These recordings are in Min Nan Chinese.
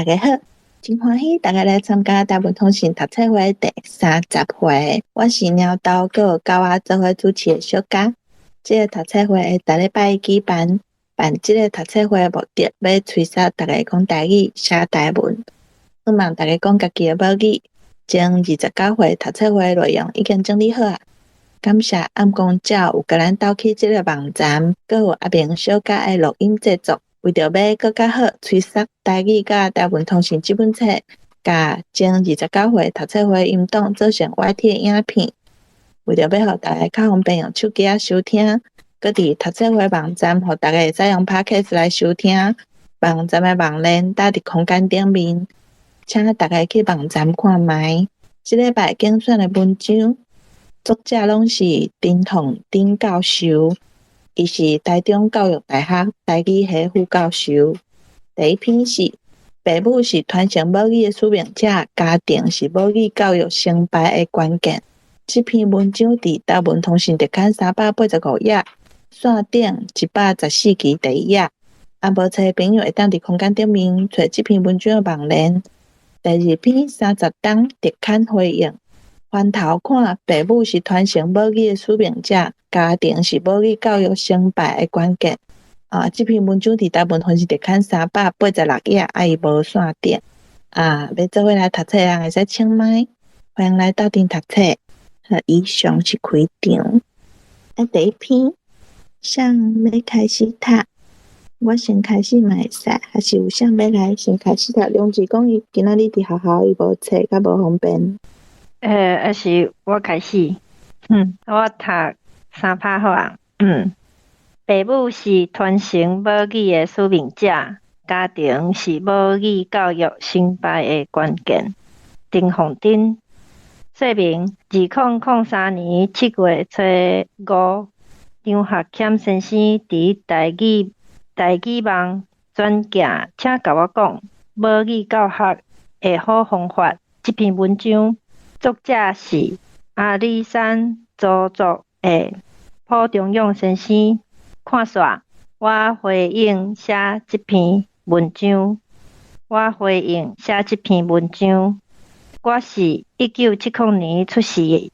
大家好，真歡喜大家來參加台文通信讀冊會第30回。我是貓豆閣有狗仔做伙主持的小佳。這个讀冊會會逐禮拜一舉辦，辦這个讀冊會的目的，欲催促大家講台語、寫台文，向望大家講家己的母語。前29回讀冊會的內容已經整理好矣。感謝暗光鳥有共咱鬥起這个網站，閣有阿明小佳的錄音製作。為著欲閣較好催促台語佮台文通信這本冊，共前29回讀冊會音檔做成 YT 的影片，為著欲予大家較方便用手機仔收聽，閣佇讀冊會網站，予大家會使用 Podcast 來收聽。網站的網連搭佇空間頂面，請大家去網站看覓。這禮拜揀選的文章，作者攏是陳鳳珍教授。伊是台中教育大學台語系副教授。第一篇是父母是傳承母語的使命者，家庭是母語教育成敗的關鍵。這篇文章佇台文通信特刊385頁，線頂114期第一頁。啊，無冊的朋友會當佇空間頂面揣這篇文章的網連。第二篇30冬特刊回應。翻頭看，父母是傳承母語的使命者，家庭是母語教育成敗的關鍵。啊，這篇文章佇台文通信特刊386頁，啊，伊無線頂。啊，欲做伙來讀冊的人會使請麥，歡迎來鬥陣讀冊。好，以上是開場。啊，第一篇，誰欲開始讀？我先開始嘛會使，還是有誰欲來先開始讀？梁志講伊今仔日佇學校，伊無冊，較無方便。還是我開始，我讀三拍好啊。父母是傳承母語的使命者，家庭是母語教育成敗的關鍵。陳鳳珍，說明2003年7月初五，張學謙先生佇台語網轉寄，請共我講母語教學的好方法這篇文章。作者是阿里山鄒族的蒲中勇先生。看煞，我回應寫這篇文章。我回應寫這篇文章。我是1970年出世，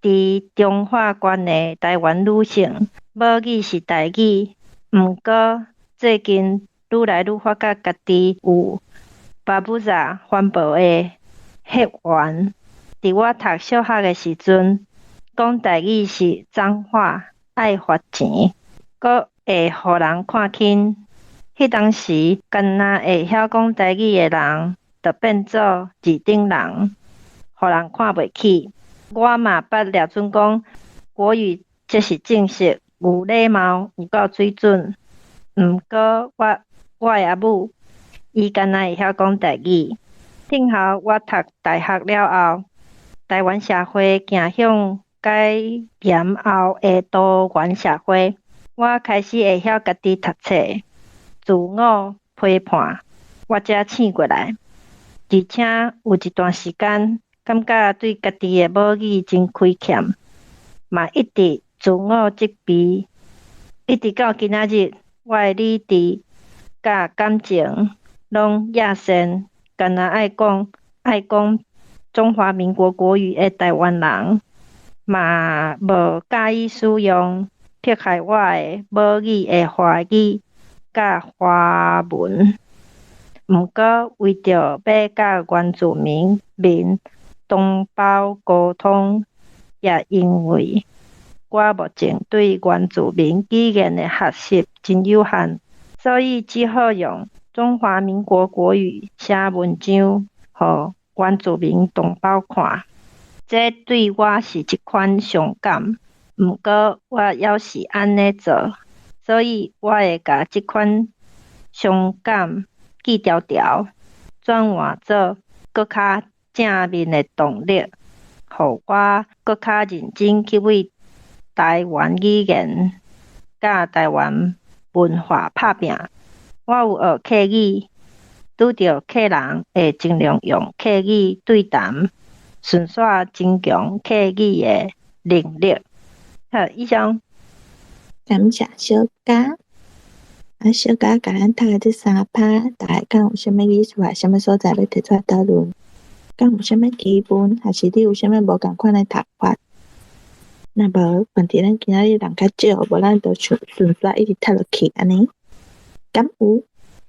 佇彰化縣的台灣女性，母語是台語。毋過最近愈來愈發覺家己有巴布亞環保的血緣。佇我讀小學的時陣，講台語是髒話，愛罰錢，閣會予人看輕。彼當時，干焦會曉講台語的人，就變做二等人，予人看袂起。我嘛捌掠準講國語才是正式，有禮貌，有夠水準。毋過我的阿母，伊干焦會曉講台語。幸好我讀大學了後，台灣社會走向解嚴後的多元社會，我開始會曉家己讀冊、自我批判，我才醒過來。而且有一段時間，感覺對家己的母語真虧欠，嘛一直自我責備，一直到今仔日，我的理智佮感情攏野線，干焦愛講中華民國國語的台灣人，嘛無佮意使用迫害我的母語的華語佮華文。毋過為著欲佮原住民同胞溝通，也因為我目前對原住民語言的學習真有限，所以只好用中華民國國語寫文章，予原住民同胞看。這對我是一款傷感，毋過我猶是按呢做，所以我會共這款傷感記牢牢，轉換做閣較正面的動力，予我閣較認真去為台灣語言佮台灣文化拍拚。我有學客語，拄著客人會盡量用客語對談，順紲增強客語的能力。好，以上。感謝小佳。啊，小佳共咱讀的這三拍，大家敢有啥物意思啊？啥物所在欲提出來討論？敢有啥物疑問，還是你有啥物無仝款的讀法？若無，問題咱今仔日人較少，無咱就順順煞一直讀落去，按呢？敢有？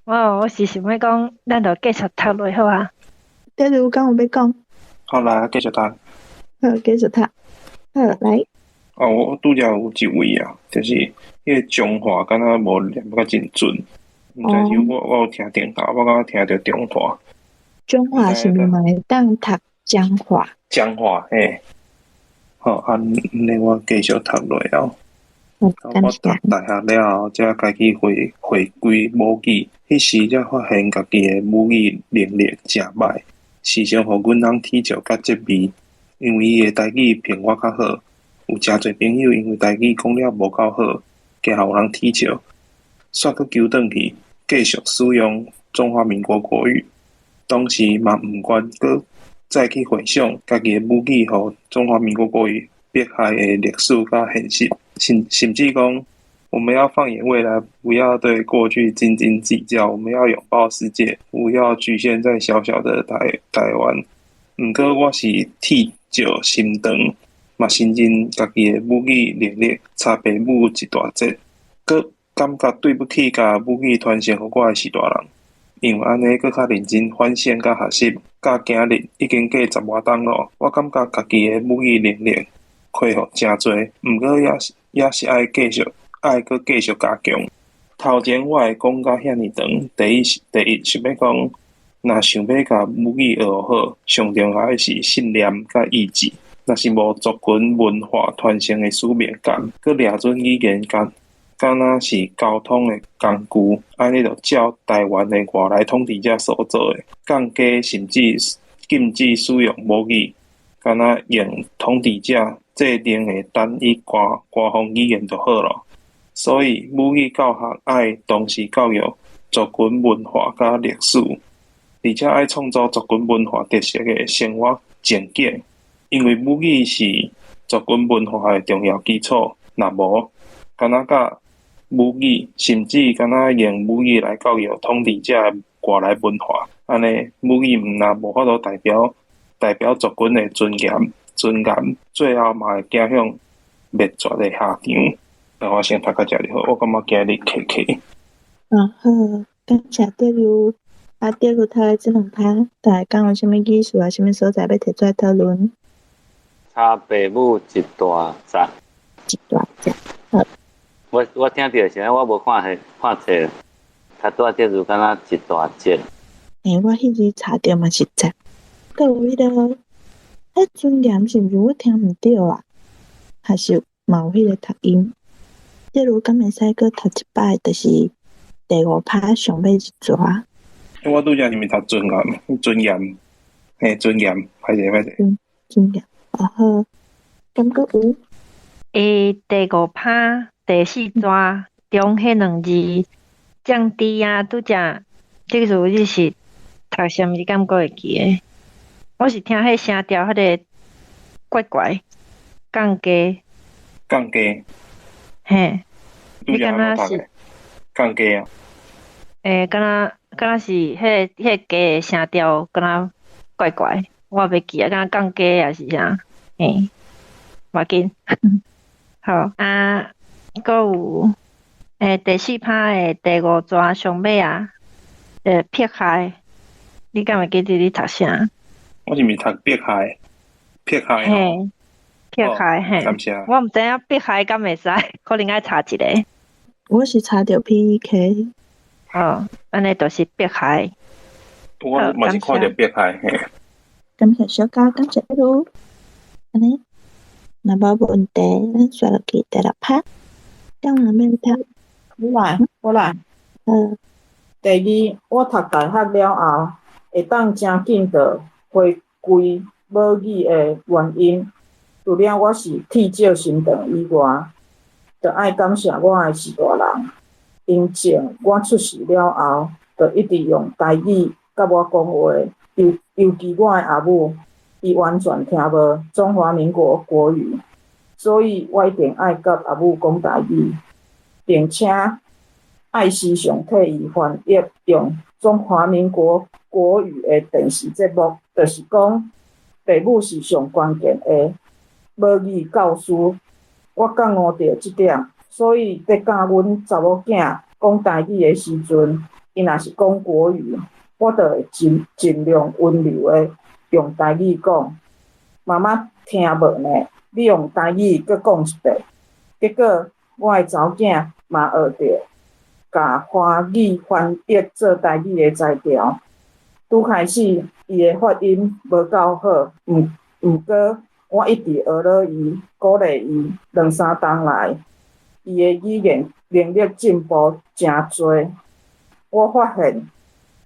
我是想欲講，咱就繼續讀落好啊。德如敢有欲講？好來，繼續讀。好，繼續讀。好，來。哦，我拄才有一位啊，就是彼个中華敢若無念甲真準，毋知是我有聽電話，我感覺聽著中華。中華是毋是嘛會當讀彰化？彰化，嘿。好，按呢我繼續讀落哦。我讀大學了後，才開始回歸母語。彼時才發現家己的母語能力誠䆀，時常予阮翁恥笑佮責備，因為伊的台語比我較好。有誠濟朋友因為台語講了無夠好，驚予人恥笑，煞閣糾轉去，繼續使用中華民國國語。當時嘛毋願閣再去回想家己的母語予中華民國國語迫害的歷史佮現實，甚至講，我們要放眼未來，不要對過去斤斤計較，我們要擁抱世界，不要侷限在小小的台灣。毋過我是鐵石心腸，嘛承認家己的母語能力差爸母一大截，閣感覺對不起共母語傳承予我的序大人。因為按呢閣較認真反省佮學習，到今日已經過十外冬咯。我感覺家己的母語能力恢復誠濟，毋過也是愛繼續愛閣繼續加強。頭前我會講甲遐爾長，第一想欲講，若想欲共母語學好，上重要的是信念佮意志。若是無族群文化傳承的使命感，閣掠準語言敢若是溝通的工具，按呢就照台灣的外來統治者所做的，降低甚至禁止使用母語，敢若用統治者制定的單一官方語言就好囉。所以母語教學愛同時教育族群文化佮歷史，而且愛創造族群文化特色的生活情景，因為母語是族群文化的重要基礎。若無，敢若教母語，甚至敢若用母語來教育統治者的外來文化，按呢母語毋但無法度代表族群的尊嚴，最後嘛會走向滅絕的下場。那我先讀到遮就好，我感覺今日客氣。啊好，感謝德如。啊，德如讀的這兩拍，大家敢有啥物意思啊？啥物所在欲提出來討論？差爸母一大截。一大截。好。我聽著時我無看彼看冊，較拄仔這字敢若一大截。欸，我彼日查著嘛是節，閣有彼个，彼尊嚴是毋是我聽毋著啊？還是嘛有彼个讀音？這如敢會使閣讀一擺，就是第五拍上尾一逝。我拄才是毋是讀尊嚴？尊嚴，嘿，尊嚴，歹勢歹勢。尊嚴，啊好，敢閣有？欸，第五拍第四逝中彼兩字降低啊，拄才這個字你是讀啥物？你敢閣會記得？我是聽彼聲調，彼个怪怪，降低。降低。嘿，你敢若是降低啊？欸，敢若是彼个低的聲調，敢若怪怪，我袂記啊，敢若降低抑是啥？嘿，無要緊。好啊，閣有欸，第四拍的第五逝上尾啊，迫害，你敢會記得你讀啥？我是毋是讀迫害？迫害。嘿，迫害嘿。感謝。我毋知影迫害敢會使，可能愛查一下。我是查著 PEK。哦，按呢就是迫害。我嘛是看著迫害嘿。感謝小佳，感謝你囉。按呢，若無問題，咱煞落去第六拍。敢有人欲讀？我來，我來。嗯。第二，我讀大學了後，會當誠緊就回歸母語的原因，除了我是鐵石心腸以外，就愛感謝我的序大人。𪜶從我出世了後，就一直用台語佮我講話，尤其我的阿母，伊完全聽無中華民國國語，所以我一定愛佮阿母講台語，並且愛時常替伊翻譯用中華民國國語的電視節目，就是講父母是上關鍵的母語教師。我覺悟著這點，所以佇教阮查某囝講台語的時陣，伊若是講國語，我就會盡量溫柔的用台語講。媽媽聽無呢，你用台語閣講一遍。結果我的查某囝嘛學著，共華語翻譯做台語的才調。拄開始伊的發音無夠好，毋過我一直學落伊，鼓勵伊，兩三冬來，伊的語言能力進步誠濟。我發現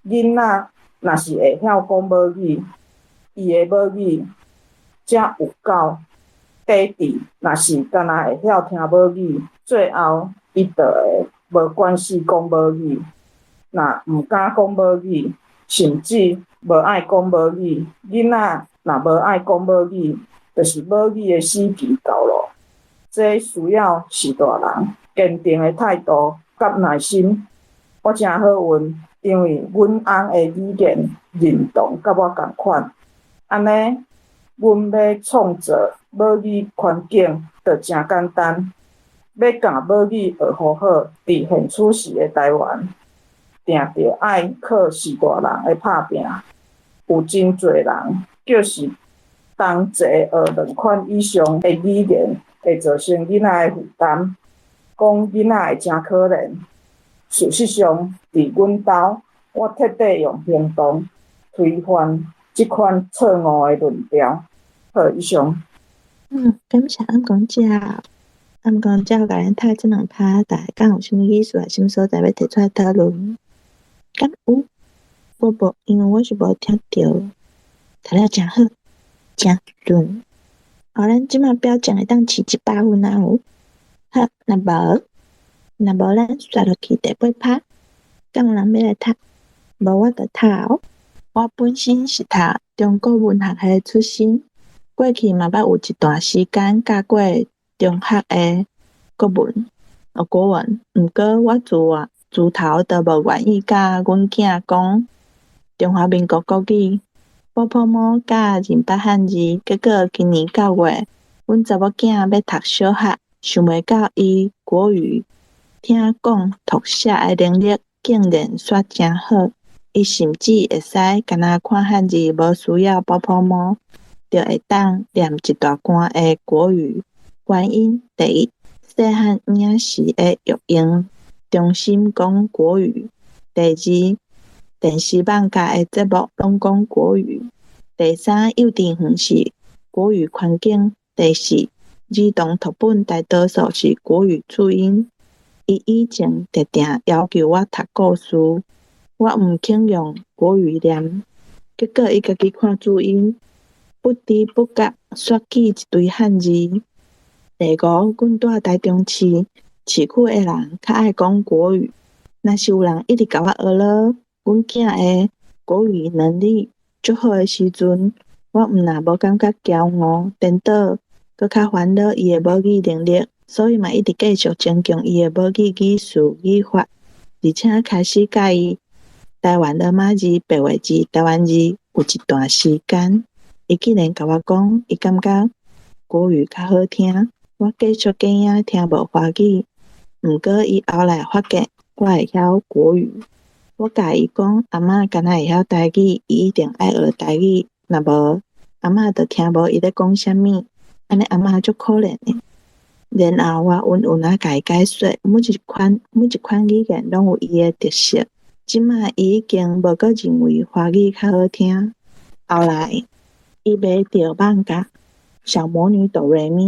囡仔若是會曉講母語，伊的母語才有夠底底。若是干焦會曉聽母語，最後伊就會無關係講母語。若毋敢講母語，甚至無愛講母語，囡仔若無愛講母語，就是母語的死期到囉。這需要是大人堅定的態度佮耐心。我誠好運，因為阮翁的語言認同佮我仝款，按呢，阮欲創造母語環境就誠簡單。欲共母語學予好，佇現此時的台灣，定著愛靠序大人的拍拚。有真濟人就是同齊學兩款以上的語言，會造成囡仔的負擔，講囡仔會誠可憐。事實上，佇阮兜，我徹底用行動推翻這款錯誤的論調。好，以上。感謝暗公鳥。暗公鳥共咱讀這兩趴，大家敢有啥物意思啊？啥物所在欲提出來討論？敢有？我無，因為我是無聽著。讀了誠好，誠順。好，咱這馬標準會當飼100分啊有？好，若無，咱煞落去第八趴。敢有人欲來讀？無我就讀哦。我本身是讀中國文學系出身，過去嘛捌有一段時間教過中學的國文，國文。毋過我自頭都無願意教阮囝講中華民國國語，寶寶母佮認捌漢字。結果今年9月，阮查某囝欲讀小學，想袂到伊國語聽講讀寫的能力竟然煞誠好。伊甚至會使干焦看漢字，無需要寶寶母，就會當念一大段的國語。原因第一，細漢嬰時的育嬰中心講國語；第二，電視網架的節目攏講國語；第三，幼稚園是國語環境；第四，兒童讀本大多數是國語注音。伊以前定定要求我讀故事，我毋肯用國語念，結果伊家己看注音，不知不覺煞記一堆漢字。第五，阮住台中市，市區的人較愛講國語。若是有人一直共我學囉，阮囝的國語能力足好的時陣，我毋但無感覺驕傲，顛倒閣較煩惱伊的母語能力，所以嘛一直繼續增強伊的母語語序語法，而且開始教伊台灣羅馬字、白話字、台灣字有一段時間，伊竟然共我講，伊感覺國語較好聽。我繼續驚訝聽無華語，毋過伊後來發現我會曉國語。我共伊講，阿嬤敢若會曉台語，伊一定愛學台語，若無阿嬤就聽無伊咧講啥物，按呢阿嬤足可憐的。然後我溫溫仔共伊解說，每一款語言攏有伊的特色。這馬伊已經無閣認為華語較好聽。後來伊迷著漫畫《小魔女哆瑞咪》。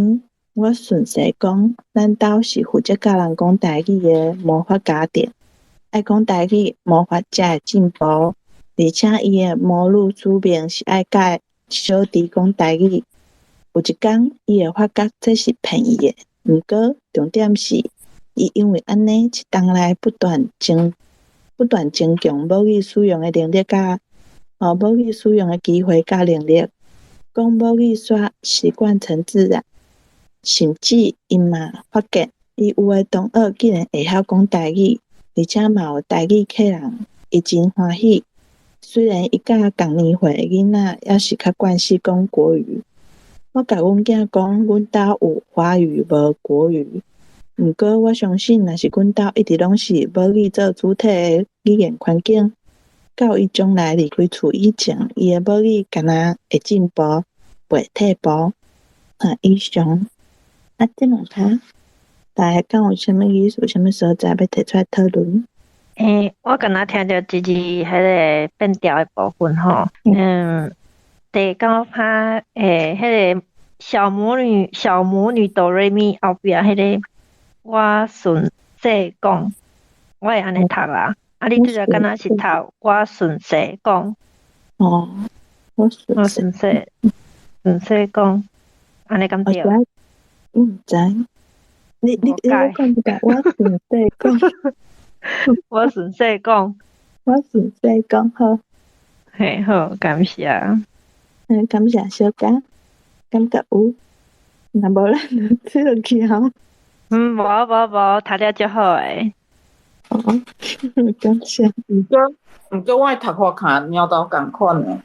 我順勢講，咱兜是負責教人講台語的魔法家庭，愛講台語，魔法才會進步。而且伊的魔女使命是愛教小弟講台語。有一工，伊會發覺這是騙伊的，毋過重點是，伊因為按呢，這冬來不斷增強母語使用的能力佮母語使用的機會佮能力，講母語煞習慣成自然。甚至伊嘛發現，伊有的同學竟然會曉講台語，而且嘛有台語客人，伊真歡喜。雖然伊佮仝年歲的囡仔猶是較慣勢講國語。我共阮囝講，阮兜有華語無國語。毋過我相信，若是阮兜一直攏是母語做主體的語言環境，到伊將來離開厝以前，伊的母語敢若會進步，袂退步。啊，以上。啊，這兩跤，大家敢有啥物意思、啥物所在欲提出來討論？欸，我敢若聽著一字彼个變調的部分吼，第九拍欸，彼个小魔女小魔女哆瑞咪後壁彼个我順勢講，我會按呢讀啦。啊，你拄才敢若是讀我順勢講。哦，我順勢順勢講，按呢敢對？我毋知，你講一擺，我順勢講。我順勢講，我順勢講好。嘿好，感謝。嗯，感謝小佳，感覺有，若無咱就退落去吼。嗯，無無無，讀了足好的。哦，感謝。毋過，我的讀法佮貓頭仝款的。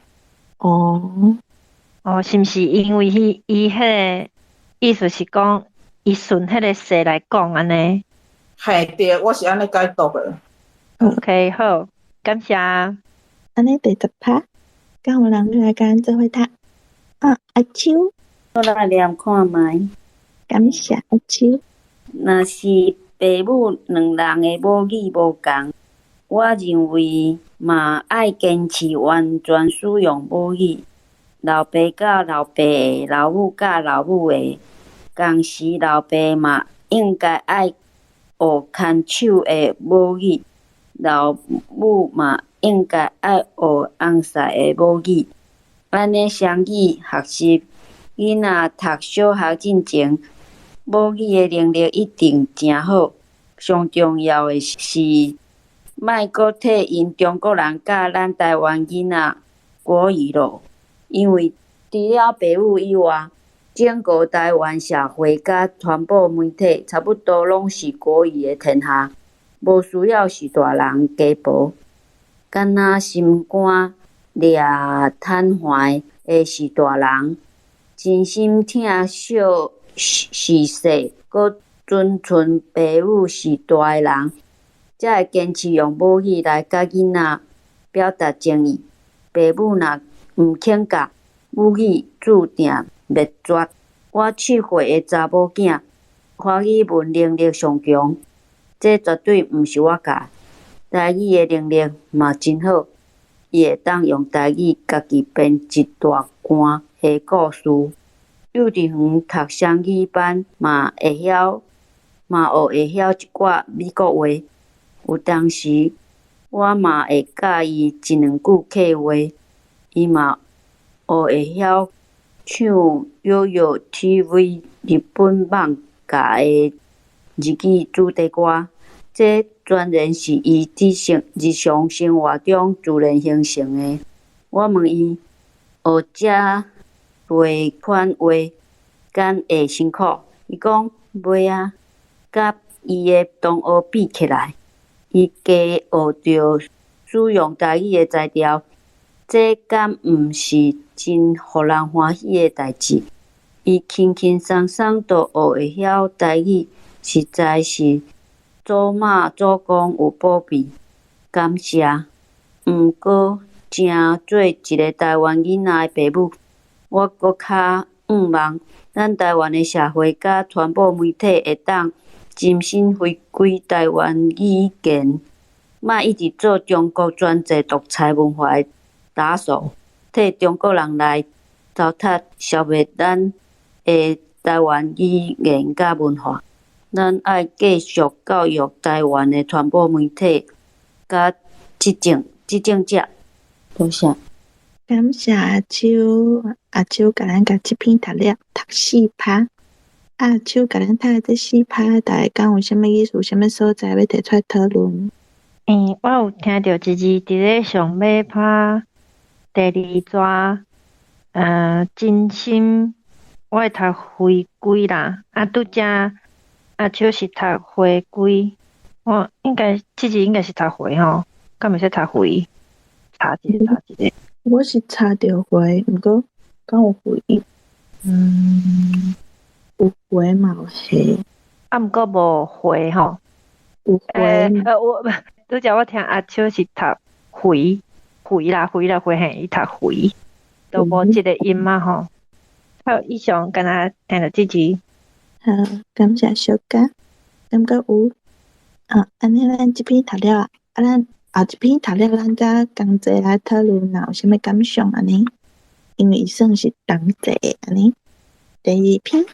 哦。哦，是毋是因為彼伊彼个意思是講，伊順彼个勢來講按呢？嘿，對，我是按呢解讀的。 OK，好，感謝。按呢第十拍，敢有人欲來共咱做伙讀？啊，阿秋。我來念看覓。感謝阿秋。若是爸母兩人的母語無仝，我認為嘛愛堅持完全使用母語。老爸教老爸的，老母教老母的，同時老爸嘛應該愛學牽手的母語，老母嘛應該愛學翁婿的母語。按呢雙語學習，囡仔讀小學進前，母語的能力一定誠好。上重要的是，莫閣替𪜶中國人教咱台灣囡仔國語囉。因為除了爸母以外，整個台灣社會佮傳播媒體，差不多攏是國語的天下，無需要是大人加婆。敢若心肝掠坦懷的是大人，真心疼惜是細，閣尊順爸母是大的人，才會堅持用母語來佮囡仔表達情意。爸母若毋肯教，母語注定滅絕。我七歲的查某囝，華語文能力上強，這絕對毋是我教。台語的能力嘛真好，伊會當用台語家己編一大段的故事。幼稚園讀雙語班嘛會曉，嘛學會曉一寡美國話。有當時我嘛會教伊一兩句客話，伊嘛學會曉唱 YOYO TV 日本網教的日語主題歌。這全然是伊佇生日常生活中自然形成的。我問伊學遮濟款話，敢會辛苦？伊講袂啊，佮伊的同學比起來，伊加學著使用台語的才調，這敢毋是真予人歡喜的代誌？伊輕輕鬆鬆就學會曉台語，實在是祖媽祖公有保庇，感謝。毋過，誠做一个台灣囡仔的爸母，我閣較向望，咱台灣的社會佮傳播媒體會當真心回歸台灣語言，莫一直做中國專制獨裁文化的打手，替中國人來糟蹋消滅咱的台灣語言佮文化。咱愛繼續教育台灣的傳播媒體佮執政執政者。多謝。感謝阿秋，阿秋共咱共這篇讀了，讀四拍。阿秋共咱讀的這四拍，大家敢有啥物意思？啥物所在欲提出來討論？欸，我有聽著一字佇咧上尾拍第二逝，真心我會讀回歸啦，啊，拄才阿秋是讀回歸，我應該這字應該是讀回吼，敢會使讀回？查一下，查一下。我是查著回，毋過敢有回？有回嘛有下。啊，毋過無回吼。有回。我拄才我聽阿秋是讀回，回啦，回啦，回嘿，伊讀回，都無這個音嘛吼。好，以上敢若聽著這字。好，感謝小佳，感覺有。啊，按呢咱這篇讀了啊，啊咱後一篇讀了，咱才共齊來討論，若有啥物感想按呢？因為伊算是同齊按呢。第二篇，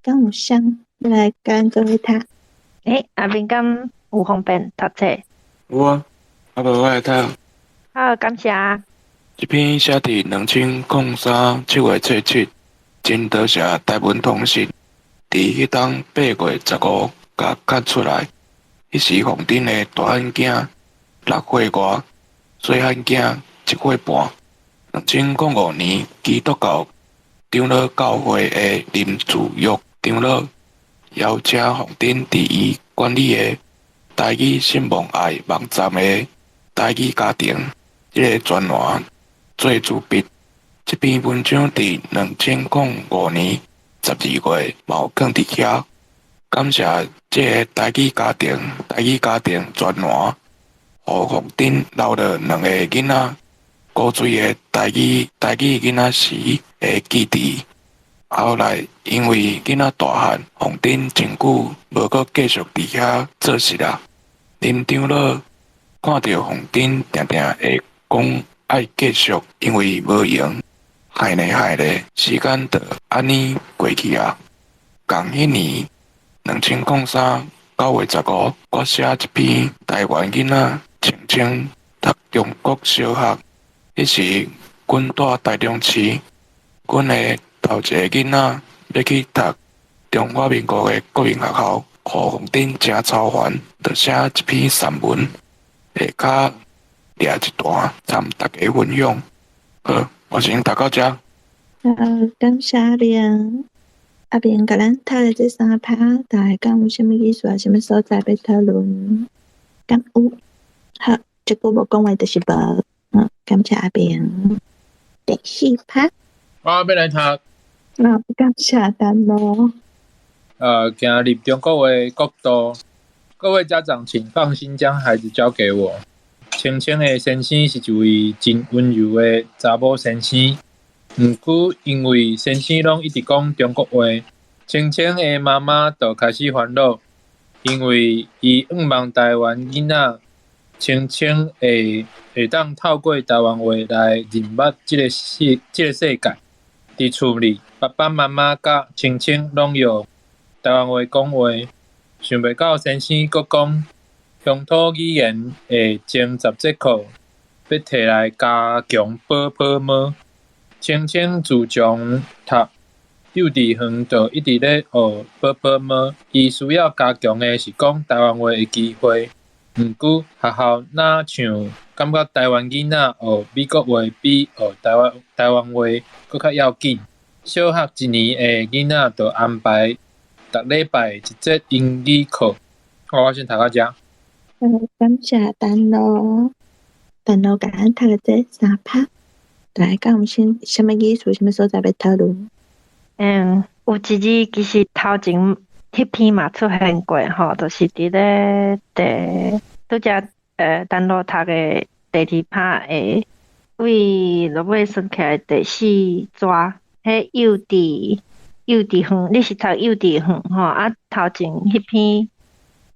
敢有誰欲來共咱做伙讀？欸，阿明敢有方便讀冊？有啊，啊無我來讀。好，感謝。這篇寫佇2003七月初七，真多謝台文通訊，佇彼冬8月15共刊出來。彼時鳳珍的大漢囝6歲外，細漢囝1歲半。2005年基督教長老教會的林志玉長老邀請鳳珍佇伊管理的台語信望愛網站的台語家庭這个專欄做主筆。這篇文章佇2005年12月嘛有囥佇遐。感謝這个台語家庭、台語家庭專欄，予鳳珍留落兩个囡仔古錐的台語台語囡仔時的記憶。後來因為囡仔大漢，鳳珍真久無閣繼續佇遐做事啦。林長老看著鳳珍定定會講愛繼續，因為無閒，害咧害咧，時間就按呢過去啊。仝彼年2003九月15，我寫一篇台灣囡仔清清讀中國小學，彼時阮住台中市，阮的頭一个囡仔欲去讀中華民國的國民學校，予鳳珍誠操煩，就寫一篇散文，下跤掠一段，參大家分享。好，我先讀到遮。好，感謝阿明。阿明共咱讀的這三拍，大家敢有啥物意思啊？啥物所在欲討論？敢有？好，這久無講話就是無。感謝阿明。第四拍。我欲來讀。啊，感謝丹咯。行入中國的國度，各位家長請放心將孩子交給我。青青的先生是一位真溫柔的查某先生，毋過因為先生攏一直講中國話，青青的媽媽就開始煩惱，因為伊向望台灣囡仔青青會會當透過台灣話來認捌這个世界。佇厝裡，爸爸媽媽佮青青攏用台灣話講話，想袂到先生閣講鄉土語言的前十節課欲提來加強ㄅㄆㄇ。青青自從讀幼稚園就一直咧學ㄅㄆㄇ，伊需要加強的是講台灣話的機會。毋過學校若像感覺台灣囡仔學美國話比學台灣話閣較要緊。小學一年的囡仔就安排逐禮拜一節英語課。我先讀到遮。感謝丹咯，丹咯，共咱讀的這三拍，大家敢有啥物意思？啥物所在欲討論？有一字其實頭前彼篇嘛出現過吼，就是佇咧第拄才丹咯讀的第二拍的位落尾算起來第四逝，彼幼稚園，你是讀幼稚園吼，啊頭前彼篇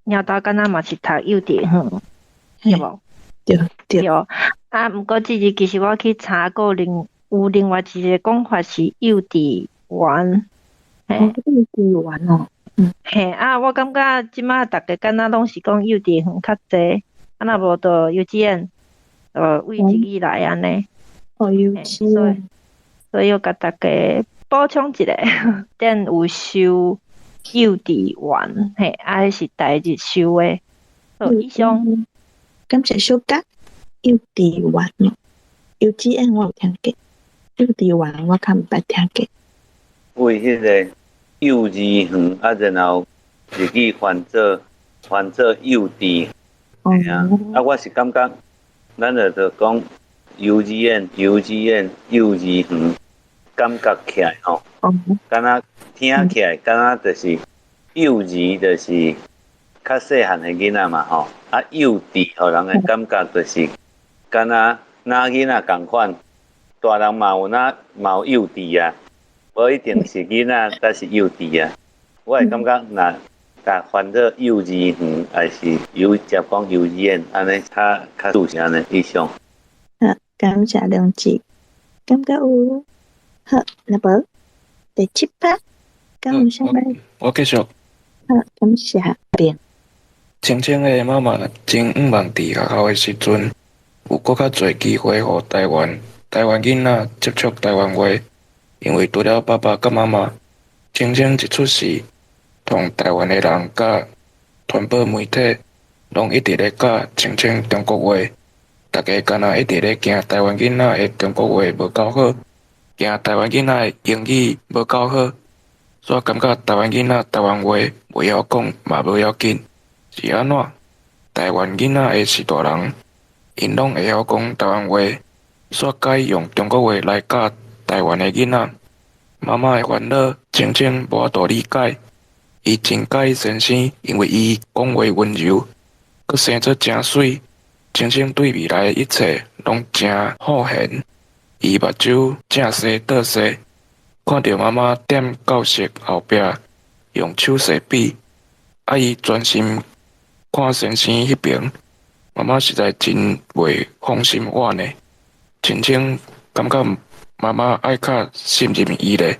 貓豆敢若嘛是讀幼稚園，對無？對對。對，啊，毋過這字其實我去查過有另外一個講法是幼稚園，嘿。哦，幼稚園哦。嘿，啊，我感覺這馬逐家敢若攏是講幼稚園較濟，啊若無就幼稚園，為一字來按呢。哦，幼稚園。所以我共大家補充一下，頂有收幼稚園，嘿，啊，彼是台日收的。好，以上。感謝小佳。幼稚園，幼稚園我有聽過，幼稚園我較毋捌聽過。為彼个幼兒園啊，然後日語翻做翻做幼稚。嘿啊，啊，我是感覺，咱就講幼稚園、幼稚園、幼兒園，感覺起來吼，敢若聽起來敢若就是幼兒，就是較細漢的囡仔嘛吼，啊，幼稚，予人的感覺就是敢若若囡仔仝款，大人嘛有那嘛有幼稚啊，無一定是囡仔才是幼稚啊。我會感覺若共翻做幼兒園，還是幼直接講幼稚園，按呢較較舒適按呢以上。好，感謝良志，感覺有好，若無第七拍，敢有啥物？我繼續。好，感謝變。青青的媽媽真向望佇學校的時陣，有閣較濟機會予台灣囡仔接觸台灣話，因為除了爸爸佮媽媽，青青一出世，同台灣的人佮傳播媒體，攏一直咧教青青中國話。大家敢若一直咧驚台灣囡仔的中國話無夠好，驚台灣囡仔的英語無夠好，煞感覺台灣囡仔台灣話袂曉講嘛無要緊，是按怎？台灣囡仔的是大人，𪜶攏會曉講台灣話，煞改用中國話來教台灣的囡仔。媽媽的煩惱，青青無法度理解。伊真佮意先生，因為伊講話溫柔，閣生做誠媠。青青對未來的一切攏誠好玄。伊目睭正西倒西，看著媽媽踮教室後壁用手勢比，啊伊專心看先生彼爿。媽媽實在真袂放心我呢。青青感覺媽媽愛較信任伊咧，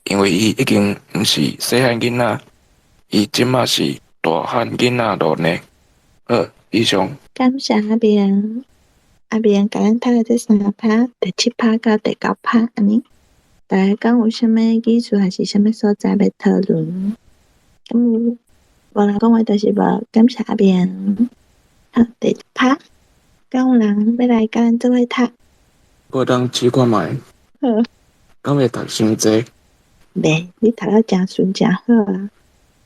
因為伊已經毋是細漢囡仔，伊這馬是大漢囡仔囉呢。好，以上。感謝阿明，阿明共咱讀的這三拍，第七拍到第九拍，按呢？大家敢有啥物意思，還是啥物所在欲討論？敢有？無人講話就是無。感謝阿明。好，第一拍，敢有人欲來共咱做伙讀？我當試看覓。好。敢會讀傷濟？袂，你讀得誠順誠好啊。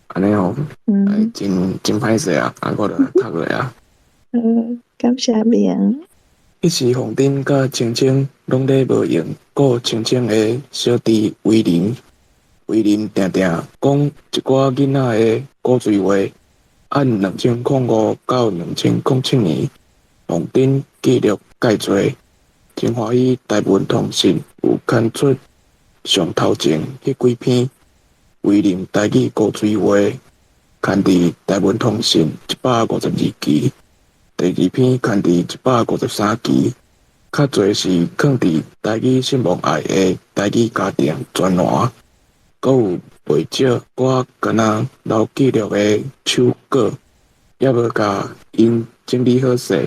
按呢吼，嗯，真真歹勢啊！啊，我就讀落啊。嗯，感謝阿明。彼時鳳珍佮青青攏咧無閒顧青青的小弟威林，威林定定講一寡囡仔的古錐話。按2005到2007年，鳳珍記錄蓋濟，真歡喜台文通訊有刊出上頭前彼幾篇威林台語古錐話，刊佇台文通訊152期。第二篇刊佇153期，較濟是囥佇台語信望愛的台語家庭專欄，閣有袂少我敢若留記錄的手稿，猶無共𪜶整理好勢，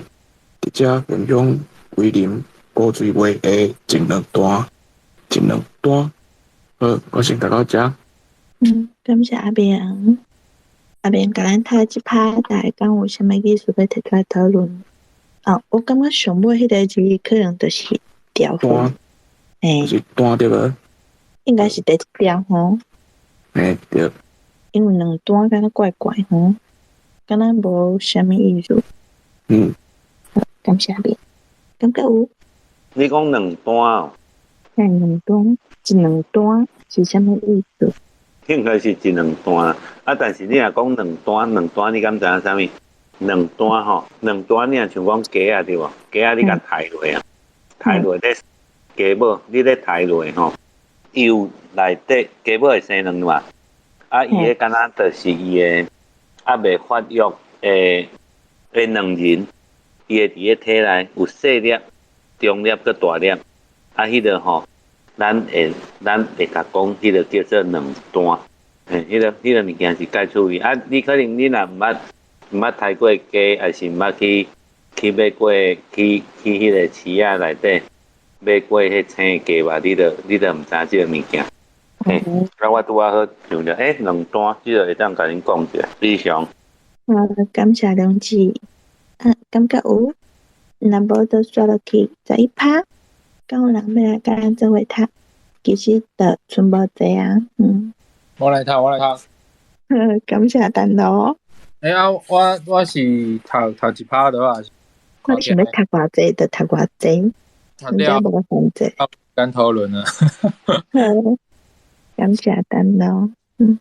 佇遮分享威林古錐話的一兩段，一兩段。好，我先讀到遮。嗯，感謝阿明。阿明共咱讀這拍，大家敢有啥物意思欲提出來討論？哦，我感覺上尾彼個字可能就是調段，欸，是段對無？應該是第一條吼。欸，對。因為兩段敢若怪怪吼，敢若無啥物意思。嗯。好，感謝阿明。感覺有？你講兩段哦？欸，兩段，一兩段是啥物意思？應該是一兩段啊，但是你若講兩段，兩段你敢知影啥物？兩段吼，兩段你若像講雞仔對無？雞仔你共刣落啊，刣落咧雞母，你咧刣落吼，油內底雞母會生卵嘛？啊，伊彼敢若就是伊的猶未發育的的卵仁，伊會佇咧體內有細粒、中粒閣大粒，啊，彼個吼。咱會共講，彼個叫做卵蛋，嘿，彼個物件是蓋趣味啊！你可能你若毋捌刣過雞，抑是毋捌去買過，去彼個市仔內底買過彼青的雞肉，你就毋知這個物件。嘿，啊，我拄仔好想著，欸，卵蛋，這個會當共恁講一下，以上。好，感謝良志。啊，感覺有，若無就煞落去11拍，敢有人欲來共咱做伙讀？其實就賰無濟啊，嗯。我來讀，我來讀。感謝陳羅。欸啊，我是讀讀一趴就啊。我想欲讀偌濟就讀偌濟，讀了無限制。咱討論啊。好，感謝陳老。嗯。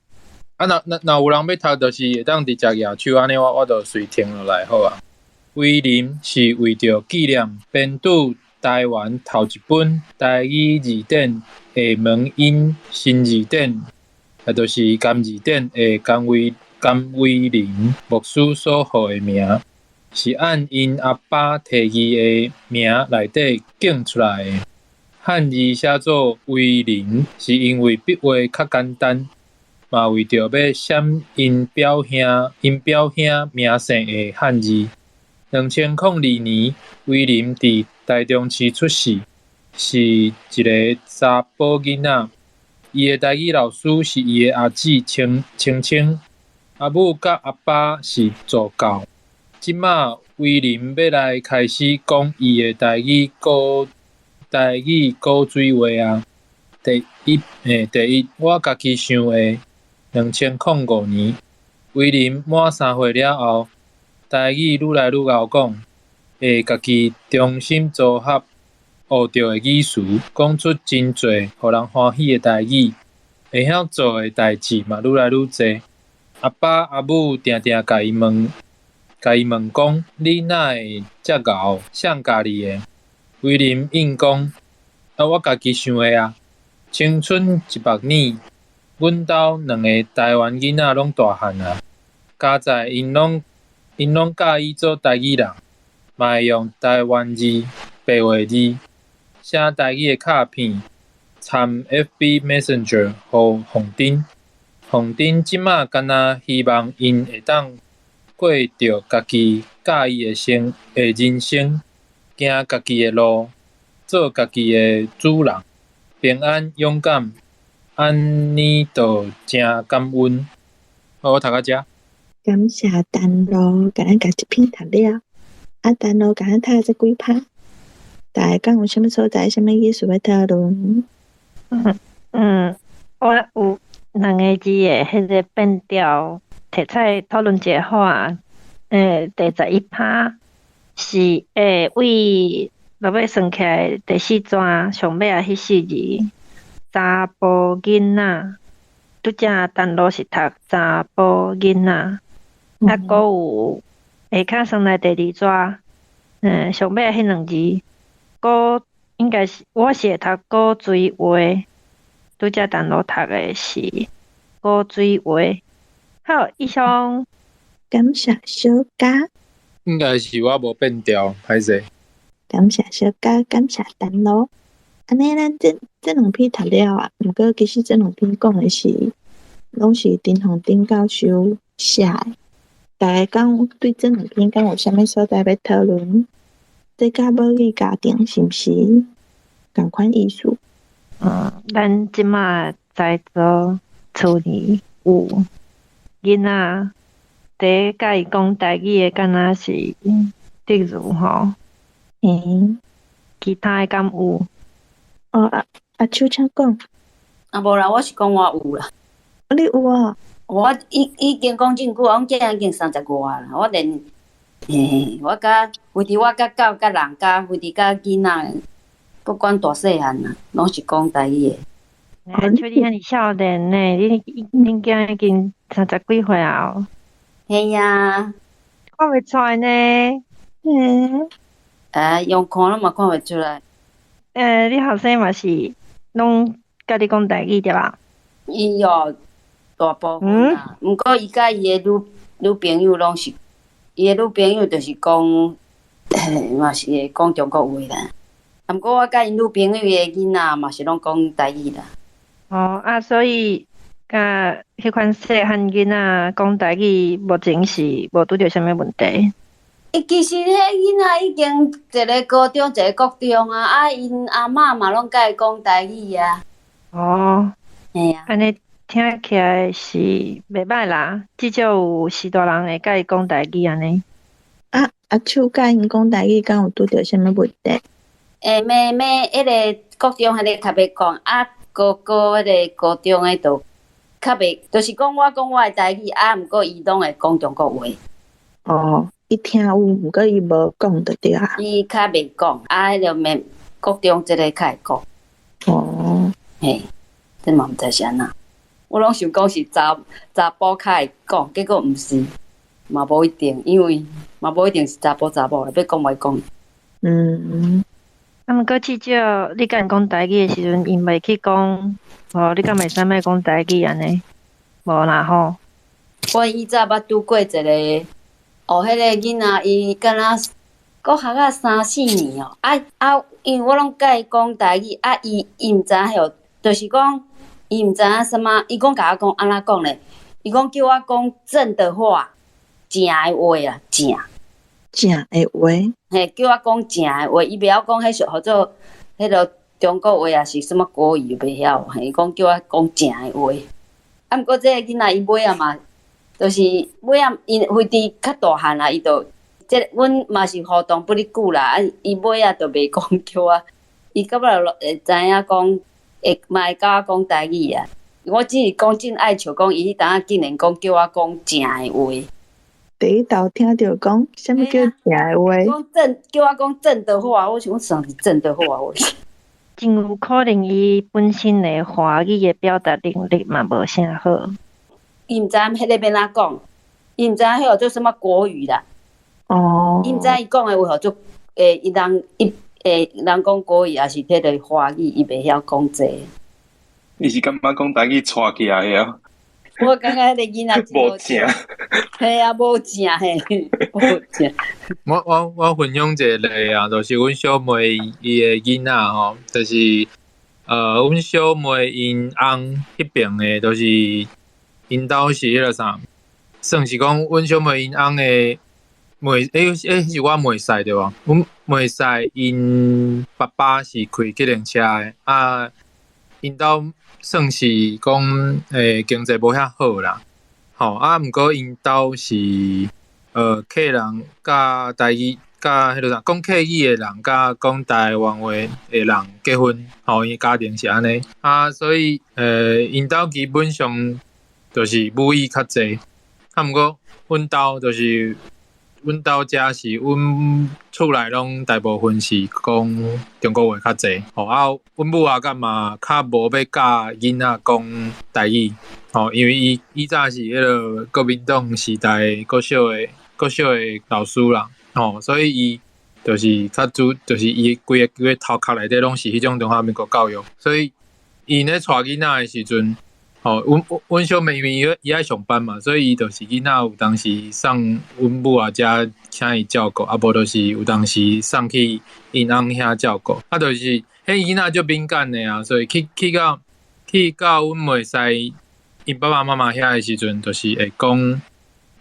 啊，若有人欲讀，就是會當直接舉手，按呢我就隨停落來好啊。威林是為著紀念編著台灣頭一本台語字典的蒙英新字典，也就是甘字典的甘威林牧師所予的名，是按𪜶阿爸提議的名內底揀出來的。漢字寫做威林，是因為筆畫較簡單，嘛為著欲閃𪜶表兄名姓的漢字。2002年，威林佇台中市出世，是一个查埔囡仔。伊的台語老師是伊的阿姊青青青，阿母佮阿爸是助教。這馬威林欲來開始講伊的台語古水話啊。第一，我家己想的。2005年，威林滿3歲了後，台語愈來愈𠢕講，會家己重新組合學著的語詞，講出真濟予人歡喜的台語，會曉做的代誌嘛愈來愈濟。阿爸阿母定定共伊問講：你哪會遮𠢕？誰教你的？威林應講：啊，我家己想的啊。青春100年，阮兜兩个台灣囡仔攏大漢啊，佳哉𪜶攏佮意做台語人，嘛會用台灣字、白話字，寫台語的卡片，參 FB Messenger 予鳳珍。鳳珍這馬干焦希望𪜶會當過著家己佮意的人生，行家己的路，做家己的主人，平安勇敢，按呢就誠感恩。好，我讀到遮。感謝陳老，共咱共這篇讀了。啊，陳老共咱讀這幾拍？大家敢有啥物所在、啥物意思欲討論？嗯，我有兩个字的彼个變調，提出來討論一下好啊。第11拍是為落尾算起來第四逝上尾仔彼四字，查埔囡仔，拄才陳老是讀查埔囡仔，啊，閣有下跤算來第二逝，上尾彼兩字，古應該是我是會讀古錐話，拄才陳老讀的是古水話。好，以上。感謝小佳。應該是我無變調，歹勢。感謝小佳，感謝陳老。按呢，咱這兩篇讀了啊，毋過其實這兩篇講的是，攏是陳鳳珍教授寫的。大家敢對這兩篇敢有啥物所在欲討論？這佮母語家庭是毋是仝款意思？嗯，咱這馬在座厝裡有囡仔，佇共伊講台語的，敢若是德如吼。其他的敢有？哦，阿秋請講。啊，無啦，我是講我有啦。你有啊？我已經講真久，我這已經30外啦。我連，嘿，我佮非佇我佮狗佮人佮非佇佮囡仔，不管大細漢啦，攏是講台語的。阿秋，你遐爾少年呢？恁囝已經30幾歲啊？嘿啊。看袂出來呢。啊，用看攏嘛看袂出來。你後生嘛是攏佮你講台語對吧？伊哦，大部分啦。毋過伊佮伊的女朋友攏是，伊的女朋友就是講，嘛是會講中國話啦。毋過我佮𪜶女朋友的囡仔嘛是攏講台語啦。哦啊，所以佮彼款細漢囡仔講台語，目前是無拄著啥物問題。伊其實彼囡仔已經一个高中，一个國中啊，啊，𪜶阿嬤嘛攏佮伊講台語啊。哦，嘿啊。按呢聽起來是袂䆀啦，至少有序大人會佮伊講台語按呢。啊，阿秋佮𪜶講台語，敢有拄著啥物問題？欸，妹妹，彼个國中彼个較欲講，啊，哥哥彼个高中的就較較袂，就是講我講我的台語，啊，毋過伊攏會講中國話。哦，伊聽有，毋過伊無講就對啊。伊較袂講，啊，彼个面國中這个較會講。哦，嘿，這嘛毋知是按怎。我攏想講是查查埔較會講，結果毋是，嘛無一定，因為嘛無一定是查埔查某，欲講袂講。啊，毋過至少你共𪜶講台語的時陣，𪜶袂去講，哦，你敢會使莫講台語按呢？無啦吼。我以前捌拄過一个，哦，彼个囡仔伊敢若國學啊三四年哦，啊啊，因為我攏共伊講台語，啊，伊伊毋知影曉，就是講伊毋知影啥物，伊講共我講按怎講咧？伊講叫我講正的話，正的話啊，正。正的話。嘿，叫我講正的話，伊袂曉講彼屬號做彼个中國話，抑是啥物國語袂曉，嘿，伊講叫我講正的話。啊，毋過這个囡仔伊尾仔嘛，就是尾仔𪜶非佇較大漢啦，伊就這阮嘛是互動不哩久啦，啊，伊尾仔就袂講叫我，伊到尾會知影講，會嘛會佮我講台語啊。我只是講真愛笑，講伊彼當仔竟然講叫我講正的話。第一道聽著講，啥物叫正的話？講正，叫我講正的話，我想講啥是正的話？我真有可能伊本身的華語的表達能力嘛無啥好。伊毋知彼个欲按怎講，伊毋知影彼號做啥物國語啦。伊毋知伊講的話號做，伊人伊人講國語抑是彼个華語，伊袂曉講這個。伊是感覺講台語帶起來的？我感覺彼个囡仔無正。嘿啊，無正嘿，無正。我分享一个例啊，就是阮小妹伊的囡仔吼，就是阮小妹𪜶翁彼爿的，就是𪜶兜是彼个啥，算是講阮小妹𪜶翁的妹，是我妹婿對無？阮妹婿𪜶爸爸是開計程車的，啊，𪜶兜算是講經濟無遐好啦，吼啊，毋過𪜶兜是客人佮台語佮彼个啥講客語的人佮講台灣話的人結婚，吼，𪜶家庭是按呢啊，所以𪜶兜基本上就是母語較濟，啊，毋過阮兜就是阮兜遮是阮厝內攏大部分是講中國話較濟，吼啊，阮母仔敢嘛較無欲教囡仔講台語，吼，因為伊以早是彼个國民黨時代國小的老師啦，吼，所以伊就是較主，就是伊規个規個頭殼內底攏是彼種中華民國教育，所以𪜶咧帶囡仔的時陣，吼，阮阮小妹因為伊愛上班嘛，所以伊就是囡仔有當時送阮母仔遮請伊照顧，啊無就是有當時送去𪜶翁遐照顧，啊就是彼囡仔足敏感的啊，所以去到阮妹婿𪜶爸爸媽媽遐的時陣，就是會講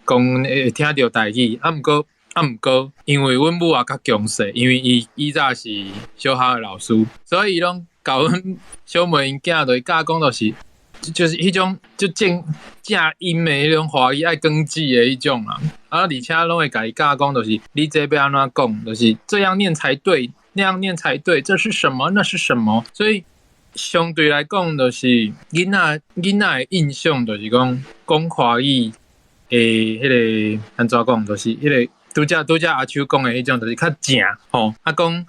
講會聽著台語，啊毋過，因為阮母仔較強勢，因為伊以早是小學的老師，所以伊攏共阮小妹𪜶囝就是教講就是。就是彼種足正正音的彼種華語愛講字的彼種啊，啊，而且攏會共伊教講，就是你這欲按怎講，就是這樣念才對，那樣念才對，這是什麼？那是什麼？所以相對來講，就是囡仔的印象，就是講講華語的彼個按怎講，就是彼個拄才阿秋講的彼種，就是較正吼，啊講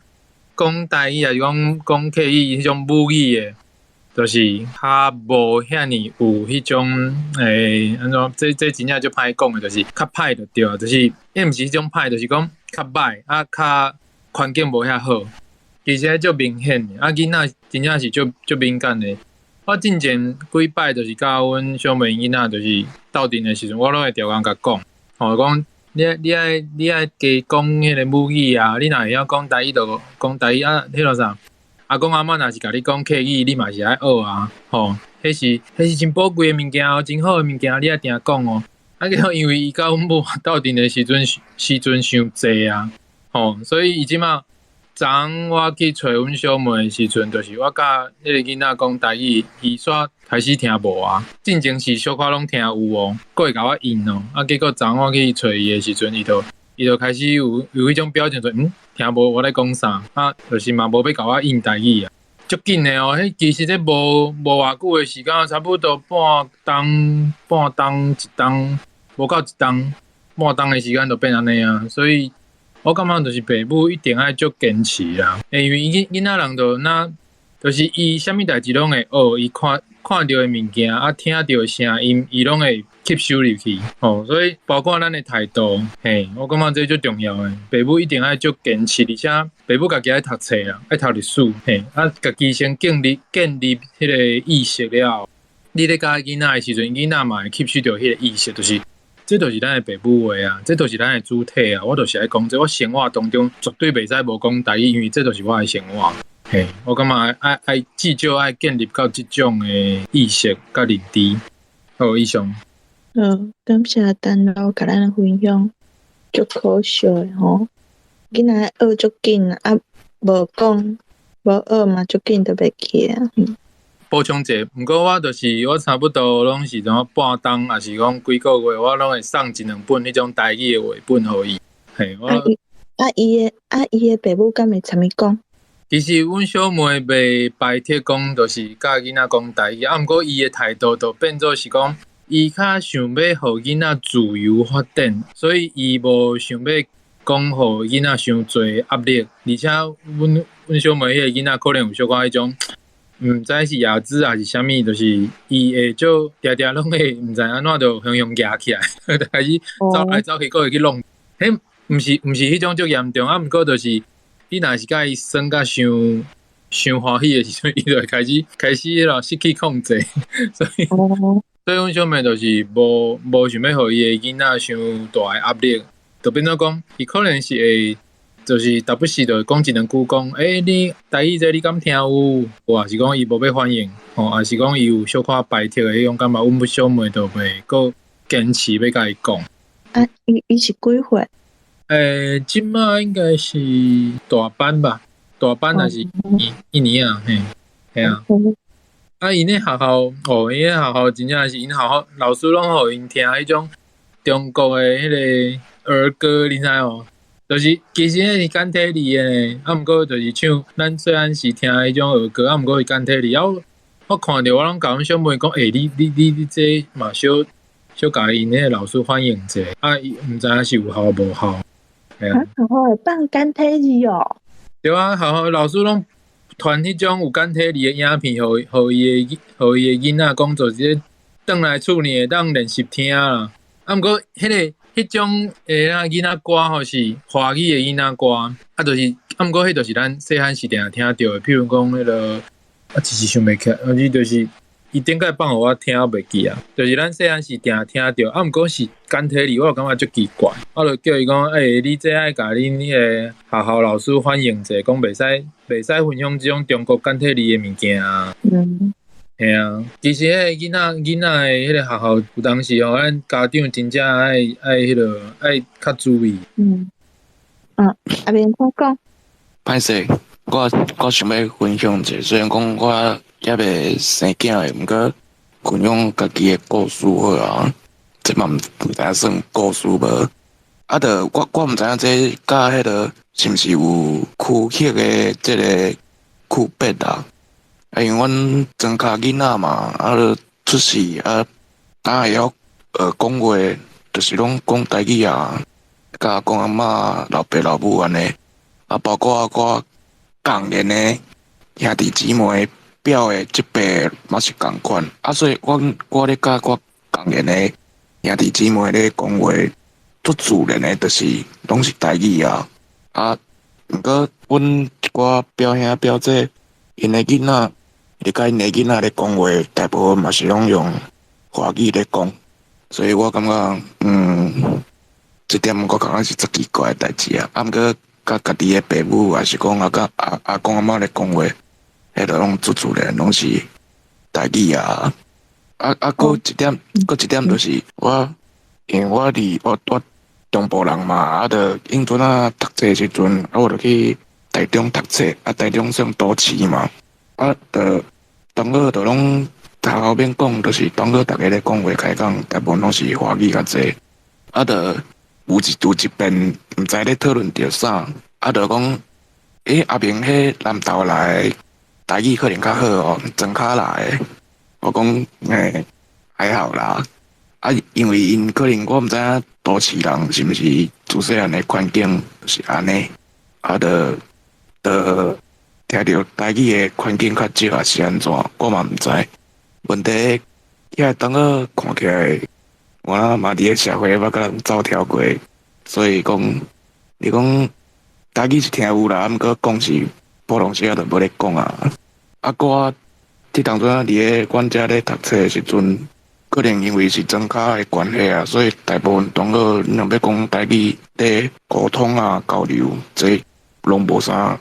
講台語抑是講講客語彼種母語的。就是較無遐爾有彼種按怎？這真正足歹講的，就是較歹就對啊，就是伊毋是彼種歹，就是講較歹啊，較環境無遐好。其實足明顯的，啊囡仔真正是足足敏感的。我進前幾擺就是佮阮小妹囡仔就是鬥陣的時陣，我攏會逐工共講，吼講你愛加講彼个母語啊，你若會曉講台語就講台語啊，彼个啥？阿公阿嬤若是共你講客語，你嘛是愛學啊，吼，彼是真寶貴的物件哦，真好的物件，你愛定講哦。啊，結果因為伊佮阮母鬥陣的時陣傷濟啊，吼，所以伊這馬昨昏我去揣阮小妹的時陣，就是我佮彼个囡仔講台語，伊煞開始聽無啊。進前是小可攏聽有哦，閣會共我應哦。啊，結果昨昏我去揣伊的時陣，伊就開始有彼種表情說，聽無我咧講啥，啊，就是嘛無欲共我應台語啊。足緊的哦，彼其實這無偌久的時間，差不多半冬半冬一冬，無夠一冬半冬的時間就變按呢啊，所以我感覺就是爸母一定愛足堅持啦，因為囡仔人就若就是伊啥物代誌攏會學，伊看著的物件啊，聽著的聲音，伊攏會吸收入去，吼，所以包括咱的態度，嘿，我感覺這足重要的，爸母一定愛足堅持，而且爸母家己愛讀冊啊，愛讀歷史，嘿，啊，家己先建立彼个意識了後，你咧教囡仔的時陣，囡仔嘛會吸收著彼个意識，就是這就是咱的爸母話啊，這就是咱的主體啊，我就是愛講這，我生活當中絕對袂使無講台語，因為這就是我的生活。嘿，我感覺愛至少愛建立到這種的意識佮認知。好，以上。好，感謝陳老共咱分享，足可惜的吼。囡仔學足緊啊，無講無學嘛，足緊就袂記啊。補充者，毋過我就是我差不多攏是怎半冬，抑是講幾個月，我攏會送一兩本彼種台語的繪本予伊。嘿，我啊伊的爸母敢會參伊講？其實阮小妹袂排斥講，就是教囡仔講台語，啊，毋過伊的態度就變做是講，伊較想欲予囡仔自由發展，所以伊無想欲講予囡仔傷濟壓力，而且阮小妹彼個囡仔可能有小可彼種，毋知是亞茲抑是啥物，就是伊會就定定攏會毋知按怎就雄雄蜈起來，就開始走來走去，閣會去弄。彼毋是彼種足嚴重，啊，毋過就是。你若是共伊耍甲傷傷歡喜的時陣，伊就會開始彼囉失去控制，所以阮小妹就是無想欲予伊的囡仔傷大的壓力，就變做講，伊可能是會，就是時不時就會講一兩句講，欸，你台語這你敢聽有？抑是講伊無欲反應，吼，抑是講伊有小可排斥的彼種感覺，阮小妹就袂閣堅持欲共伊講。啊，伊是幾歲？這馬應該是大班吧，大班還是一年啊？嘿，嘿啊。啊，𪜶咧學校，哦，𪜶咧學校真正是𪜶學校老師攏予𪜶聽彼種中國的彼个兒歌，你知無？就是其實彼是簡體字的呢，啊，毋過就是唱咱細漢時聽彼種兒歌，啊，毋過是簡體字。啊，我看著我攏共阮小妹講，欸，你這嘛小小共𪜶彼个老師反映者，啊，伊毋知影是有效無效。啊，學校會放簡體字哦。對啊，學校老師攏傳彼種有簡體字的影片，予伊的囡仔講做這個轉來厝裡會當練習聽啦。啊，毋過彼種的囡仔歌吼是華語的囡仔歌，啊，就是啊，毋過彼就是咱細漢時定聽著的，譬如講彼个，啊，一時想袂起來，啊，就是伊頂擺放予我聽，我袂記啊。就是咱細漢時定聽著，啊，毋過是簡體字，我就感覺足奇怪。我就叫伊講，欸，你這愛共恁彼个學校老師反映者，講袂使分享這種中國簡體字的物件啊。嘿啊，其實彼个囡仔的彼个學校有當時吼，咱家長真正愛彼个愛較注意。啊，阿明我講。歹勢，我想欲分享一下，雖然講我猶未生囝的，毋過分享家己的故事好啊。這嘛毋知影算故事無？啊，著我毋知影這佮彼个是毋是有區域的這个區別啊？啊，因為阮莊跤囡仔嘛，啊，著出世啊，當會曉學講話，就是攏講台語啊，佮阿公阿嬤、老爸老母按呢。啊，包括我仝年的兄弟姊妹表的這輩嘛是仝款。啊，所以我咧佮我仝年的兄弟姊妹咧講話，足自然的，就是攏是台語啊。啊，毋過阮一寡表兄表姐，𪜶的囡仔，咧佮𪜶的囡仔咧講話，大部分嘛是攏用華語咧講，所以我感覺，這點我感覺是足奇怪的代誌啊。啊，毋過佮家己的爸母，抑是講啊，佮阿公阿嬤咧講話，彼个攏足自然，攏是台語啊。啊，閣一點就是我，因為我佇我中部人嘛，啊，著應陣啊讀冊時陣，啊，我著去台中讀冊，啊，台中算都市嘛，啊，著同學著攏學校免講，就是同學逐家咧講話開講，大部分攏是華語較濟，啊，著有一遍毋知咧討論著啥，啊，著講，欸，阿明彼南投來台語可能較好哦，莊跤來的。我講欸，還好啦。啊，因為𪜶可能我毋知影都市人是毋是自細漢的環境是按呢，啊，就就聽著台語的環境較少，抑是按怎，我嘛毋知。問題遐同學看起來，我嘛佇咧社會捌佮人走跳過，所以講，你講台語是聽有啦，毋過講是普通時仔就無咧講啊。啊，我佇當陣佇咧阮遮咧讀冊的時陣，可能因為是莊跤的關係啊，所以大部分同學你若欲講台語咧溝通啊、交流，這攏無啥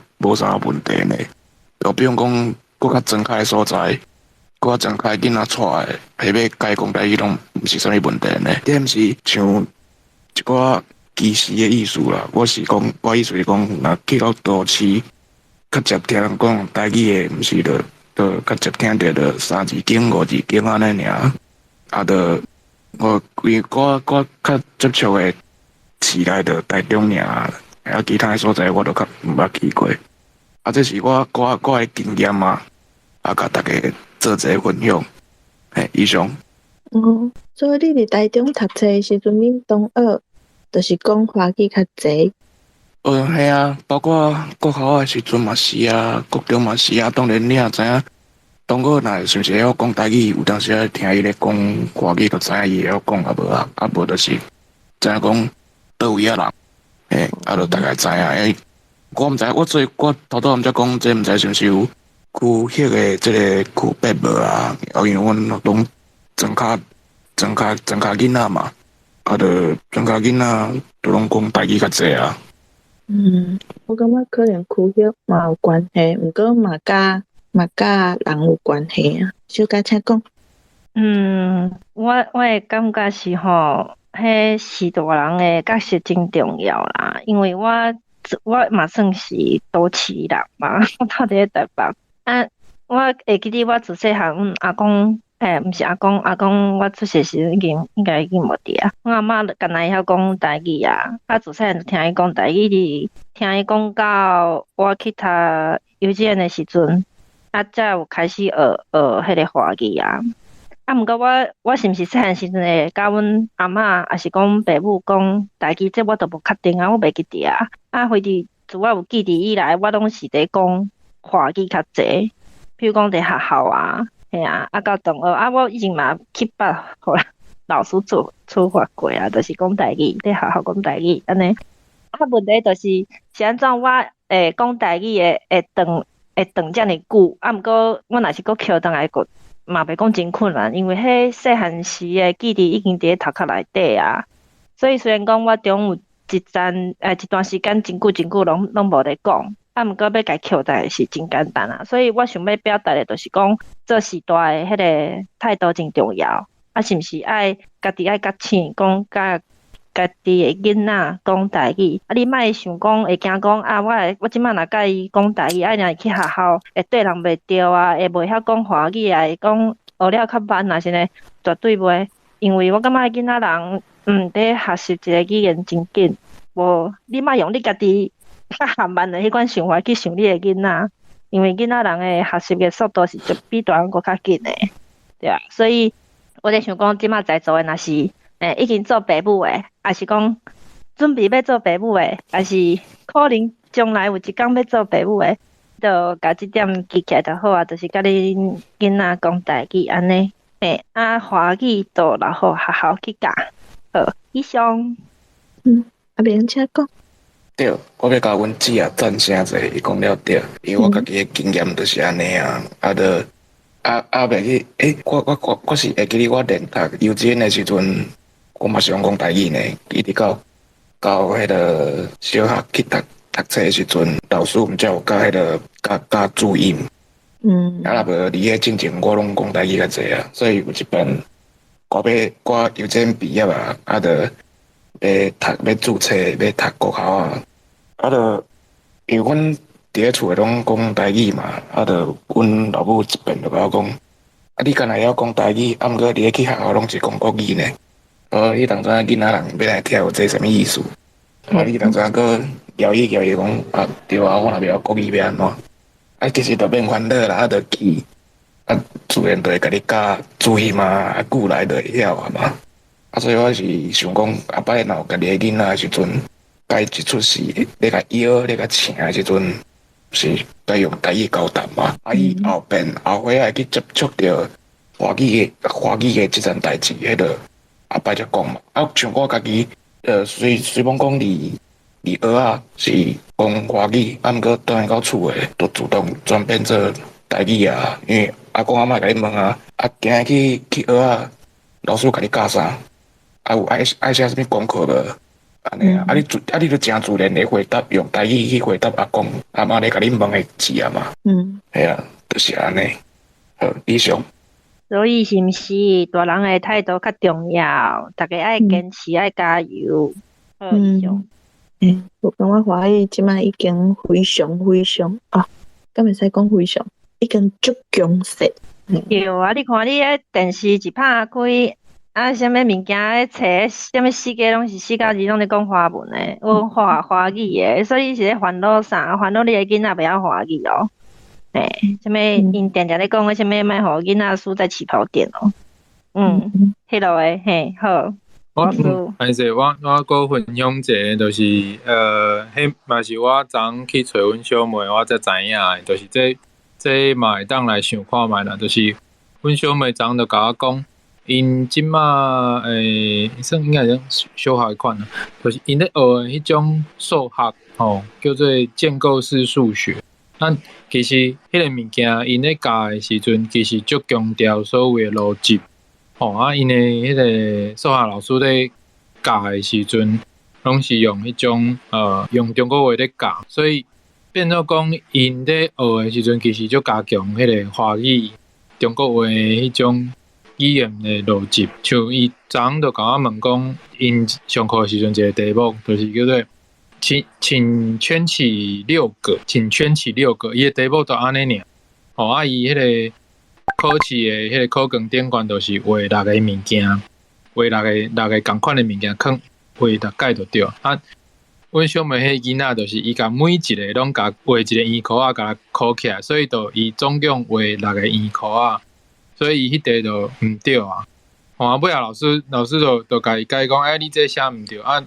問題呢。就比如講，閣較莊跤的所在，閣較莊跤的囡仔帶的，彼欲共伊講台語攏毋是啥物問題呢。這毋是像一寡歧視的意思啦。我是講，我意思是講，若去到都市，較捷聽人講台語的，毋是就就較捷聽著就三字經、五字經按呢爾。啊，就我因為我較接觸的市內就台中爾，啊，其他的所在我都較毋捌去過。啊，這是我的經驗啊，啊，共大家做一個分享。嘿，以上。哦，所以你佇台中讀冊的時陣，恁同學就是講華語較濟。呃，係啊，包括國校的時陣嘛是啊，國中嘛是啊。當然你也知影，同學若是毋是會曉講台語，有當時仔聽伊咧講華語，就知影伊會曉講抑無啊，啊無就是知影講佗位仔人，嘿，啊，就大概知影。欸，我毋知，我做我頭拄仔毋才講，這毋知是毋是有區域的這个區別無啊？因為阮攏莊跤莊跤莊跤囡仔嘛，啊，就莊跤囡仔都攏講台語較濟啊。嗯，我感覺可能區域嘛有關係，毋過嘛佮人有關係啊。小佳請講。嗯，我的感覺是吼，彼序大人的角色真重要啦，因為我嘛算是都市人嘛，我蹛佇咧台北啊，我會記得我自細漢，阮阿公，欸，毋是阿公，阿公我出世時已經應該已經無佇啊。阮阿嬤干焦會曉講台語啊，啊自細漢就聽伊講台語，一直聽伊講到我去讀幼稚園的時陣，啊才有開始學學彼个華語啊。啊，毋過我是毋是細漢時陣會佮阮阿嬤，抑是講爸母講台語，這我都無確定啊，我袂記得啊。啊，反正自我有記憶以來，我攏是佇講華語較濟，比如講佇學校啊，嘿啊，啊到同學啊，我以前嘛去捌予老師處罰過啊，就是講台語，佇學校講台語按呢。啊，問題就是是按怎我會講台語會會斷會斷遮爾久，啊，毋過我若是閣抾轉來閣嘛袂講真困難，因為彼細漢時的記憶已經佇咧頭殼內底啊。所以雖然講我中有一陣一段時間真久真久攏無咧講，啊，毋過欲共抾轉來是真簡單啊。所以我想欲表達的就是講，做序大的彼个態度真重要。啊，是毋是愛家己愛覺醒，講佮家己的囡仔講台語？啊，你莫想講會驚講啊，我這擺若佮伊講台語，啊，若去學校會對人袂著啊，會袂曉講華語啊，會講學了較慢啊，啥呢？絕對袂，因為我感覺囡仔人，佇學習一个語言真緊，無你莫用你家己較緩慢的彼款想法去想你的囡仔，因為囡仔人的學習的速度是比大人閣較緊的，對啊，所以我咧想講，這擺在座的若是，欸，已經做爸母的，抑是講準備欲做爸母的，抑是可能將來有一工欲做爸母的，就共這點記起來就好啊，就是佮恁囡仔講台語按呢，欸，啊，華語就留予學校去教。好，以上。嗯，阿明請講。對，我欲共阮姊仔贊聲者，伊講了對，因為我家己的經驗就是按呢啊，啊，就啊啊袂去，欸，我是會記得我連讀幼稚園的時陣，我嘛是攏講台語呢，一直到彼个小學去讀冊的時陣，老師毋才有教彼个教教注音。啊，若無佇彼進前，我攏講台語較濟啊，所以有一擺，我欲我幼稚園畢業啊，啊，就欲讀欲註冊欲讀國校啊，啊，就因為阮佇咧厝內攏講台語嘛，啊，就阮老母一遍就共我講，啊，你敢若會曉講台語，啊，毋過佇咧去學校攏是講國語呢。哦，你當陣囡仔人欲來聽有這啥物意思？啊，你當陣閣枵伊枵伊講啊，對啊，我若袂曉國語欲按怎？啊，其實就免煩惱啦，啊，就去，啊，自然就會共你教注音啊，啊，久來就會曉啊嘛。啊，所以我是想講，後擺若有家己的囡仔的時陣，該一出世，咧共搖咧共請的時陣，是該用台語交談嘛。啊，伊後邊後尾會去接觸著華語的這層代誌，彼個後擺才講嘛。啊，像我家己，雖罔講佇學仔是講華語，啊，毋過轉來到厝的，就自動轉變做台語啊。因為阿公阿嬤共你問啊，啊，今日去學仔，老師共你教啥？啊，有愛寫啥物功課無？按呢啊，啊你就誠自然會回答，用台語去回答阿公阿嬤咧共你問的字啊嘛。嘿啊，就是按呢。好，以上。所以是毋是大人的態度較重要？逐家愛堅持，愛加油。好，以上。我感覺華語這擺已經非常非常啊，敢會使講非常，已經足強勢。對啊，你看你彼電視一拍開，啊，啥物物件咧冊，啥物世界攏是四加字攏咧講華文的，我華語的，所以是咧煩惱啥？煩惱你的囡仔袂曉華語哦。欸，啥物𪜶定定咧講的啥物莫予囡仔輸在起跑點哦。嗯，彼落的嘿，好。我歹勢，我閣分享一個，就是彼嘛是我昨昏去揣阮小妹，我才知影的，就是這嘛會當來想看覓啦，就是阮小妹昨昏就共我講，𪜶這馬算應該是小學款啦，就是𪜶咧學的彼種數學吼，叫做建構式數學。咱其實彼個物件，𪜶咧教的時陣，其實足強調所謂的邏輯。吼啊！𪜶的彼個數學老師咧教的時陣，攏是用彼種用中國話咧教，所以變做講𪜶咧學的時陣，其實足加強彼個華語、中國話的彼種語言的邏輯。像伊昨昏就共我問講，𪜶上課的時陣一個題目，就是叫做請圈起六個，請圈起六個，伊的題目就按呢爾。吼啊！伊彼個考試的彼個考卷頂懸就是畫六個物件，畫六個仝款的物件，囥畫六擺就對。啊，阮小妹彼囡仔就是伊共每一個攏共畫一個圓箍仔，共箍起來，所以就伊總共畫六個圓箍仔，所以伊彼題就毋對啊。吼啊，尾仔老師就共伊解講，欸，你這寫毋對啊。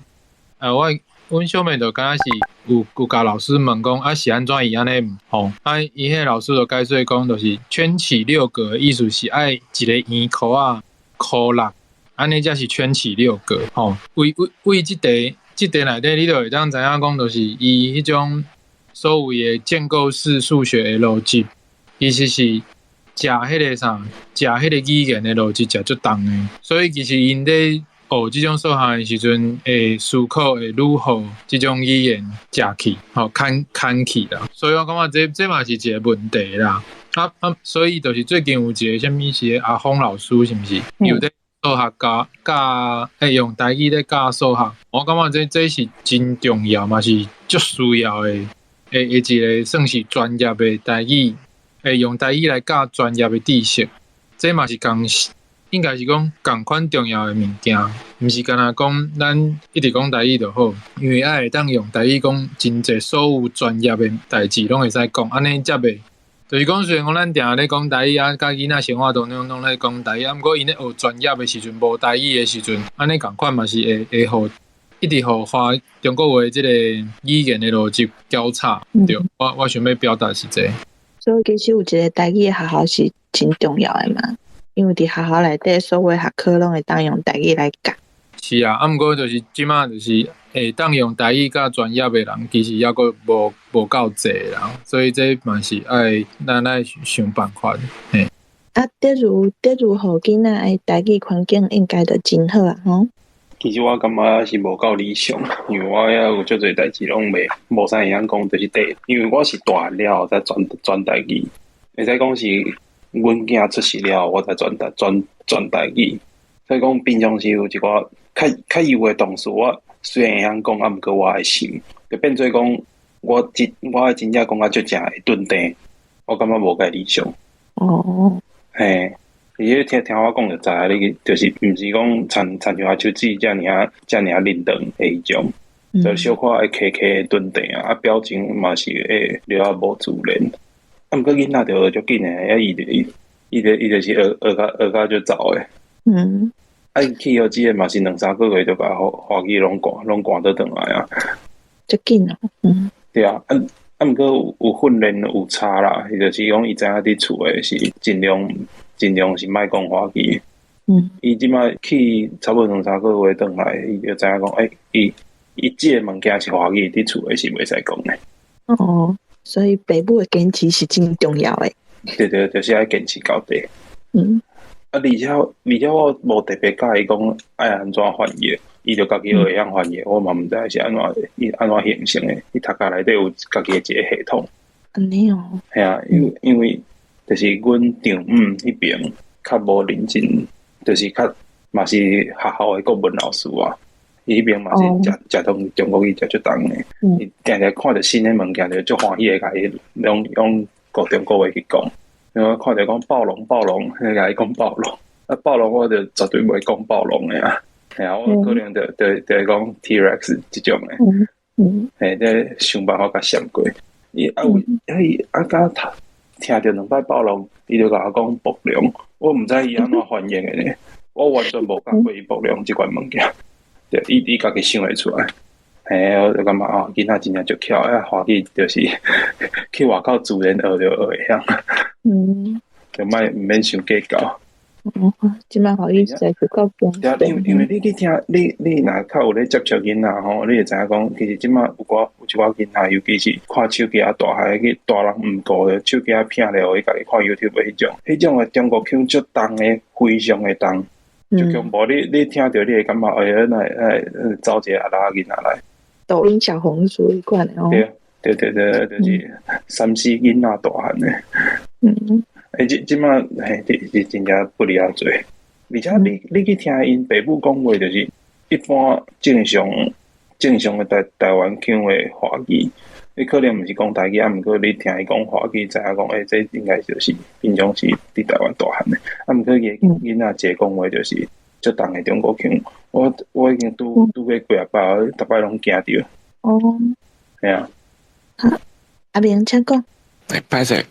阮小妹就敢若是有共老師問講，啊是按怎伊按呢毋吼？啊，伊彼個老師就解說講，就是圈起六個，意思是愛一個圓箍仔箍六，按呢才是圈起六個吼。為這題內底，你就會當知影講，就是伊彼種所謂的建構式數學的邏輯，其實是食彼個啥，食彼個語言的邏輯食足重的，所以其實𪜶咧學這種數學的時陣，會思考會如何這種語言食去，吼，牽去啦。所以我感覺這嘛是一個問題啦。啊，所以就是最近有一個啥物是阿峰老師，是毋是？有咧數學教用台語咧教數學。我感覺這是真重要，嘛是足需要的，一個算是專業的台語，會用台語來教專業的知識。這嘛是共。應該是講仝款重要的物件，毋是干焦講咱一直講台語就好，因為愛會當用台語講真濟所有專業的代誌攏會使講，按呢才袂，就是講雖然講咱定定咧講台語啊，佮囡仔生活當中攏咧講台語，啊，毋過𪜶咧學專業的時陣，無台語的時陣，按呢仝款嘛是會予一直予華中國話這個語言的邏輯交叉，對，我想欲表達是這個。所以其實有一個台語的學校是真重要的嘛。因為佇學校內底，所有學科攏會當用台語來教。是啊，啊，毋過就是這馬就是會當用台語教專業的人，其實猶閣無夠濟啦，所以這嘛是愛咱愛想辦法。嘿。啊，德如予囡仔的台語環境應該就真好啊，吼。其實我感覺是無夠理想，因為我遐有足濟代誌攏袂無啥會曉講，就是第，因為我是大漢了後才轉台語，會使講是。阮囝出世了後，我才轉台語，所以講平常時有一寡較幼的同事，我雖然會曉講，啊，毋過我會想，就變做講我真正講甲足正會頓定，我感覺無介理想。哦，嘿，你聽我講就知影，你就是毋是講親像阿手指遮爾啊遮爾輪轉的彼種，就小可會卡卡頓定啊，啊表情嘛是會略仔無自然。啊，毋過囡仔就學足緊的，啊，伊就是學甲足走的。啊，伊去予這个嘛是兩三個月就共華語攏趕倒轉來啊。足緊哦，嗯。對啊，啊，毋過有訓練有差啦，伊就是講伊知影佇厝的是盡量是莫講華語。伊這擺去差不多兩三個月轉來，伊就知影講，欸，伊這个物件是華語，佇厝的是袂使講的。哦，所以爸母的堅持是真重要的。對對，就是愛堅持到底。啊，而且我無特別教伊講愛按怎翻譯，伊就家己學會曉翻譯，我嘛毋知是按怎，伊按怎形成的。伊讀冊內底有家己的一個系統。按呢哦。嘿啊，因為就是阮丈母彼爿較無認真，就是較嘛是學校的國文老師啊。伊彼爿嘛是食中國語食足重的。伊定定看著新的物件就足歡喜的，共伊攏用國中國話去講。因為看著講暴龍暴龍，共伊講暴龍。啊，暴龍我就絕對袂講暴龍的啊。嘿啊，我可能就會講 T-Rex 這種的。嘿，這想辦法共閃過。伊啊有，伊啊敢聽著兩擺暴龍，伊就共我講暴龍。我毋知伊按怎翻譯的呢？我完全無教過伊暴龍這款物件。對，伊家己想會出來。嘿，我就感覺哦，囡仔真正足巧，啊，華語就是去外口自然學就學會曉。就莫毋免傷計較。哦，這擺華語實在是夠方對啊，因為你去聽，你若較有咧接觸囡仔吼，你會知影講，其實這擺有一寡囡仔，尤其是看手機啊大漢，去大人毋顧的，手機仔拚咧，予伊家己看 YouTube 的彼種，彼種的中國腔足重的，非常的重，足恐怖。你聽著，你會感覺哎呀，哪會走一個阿拉囡仔來。抖音小紅書彼款的哦。對對對對，就是三四囡仔大漢的。欸，這擺嘿，是真正不離仔濟，而且你去聽𪜶爸母講話，就是一般正常的台灣腔的華語，你可能毋是講台語，啊，毋過你聽伊講華語，知影講，欸，這應該就是平常時佇台灣大漢的，啊，毋過伊囡仔一個講話就是足重的中國腔，我已經拄過幾仔擺，逐擺攏驚著。哦。嘿啊。好，阿明請講。欸，歹勢。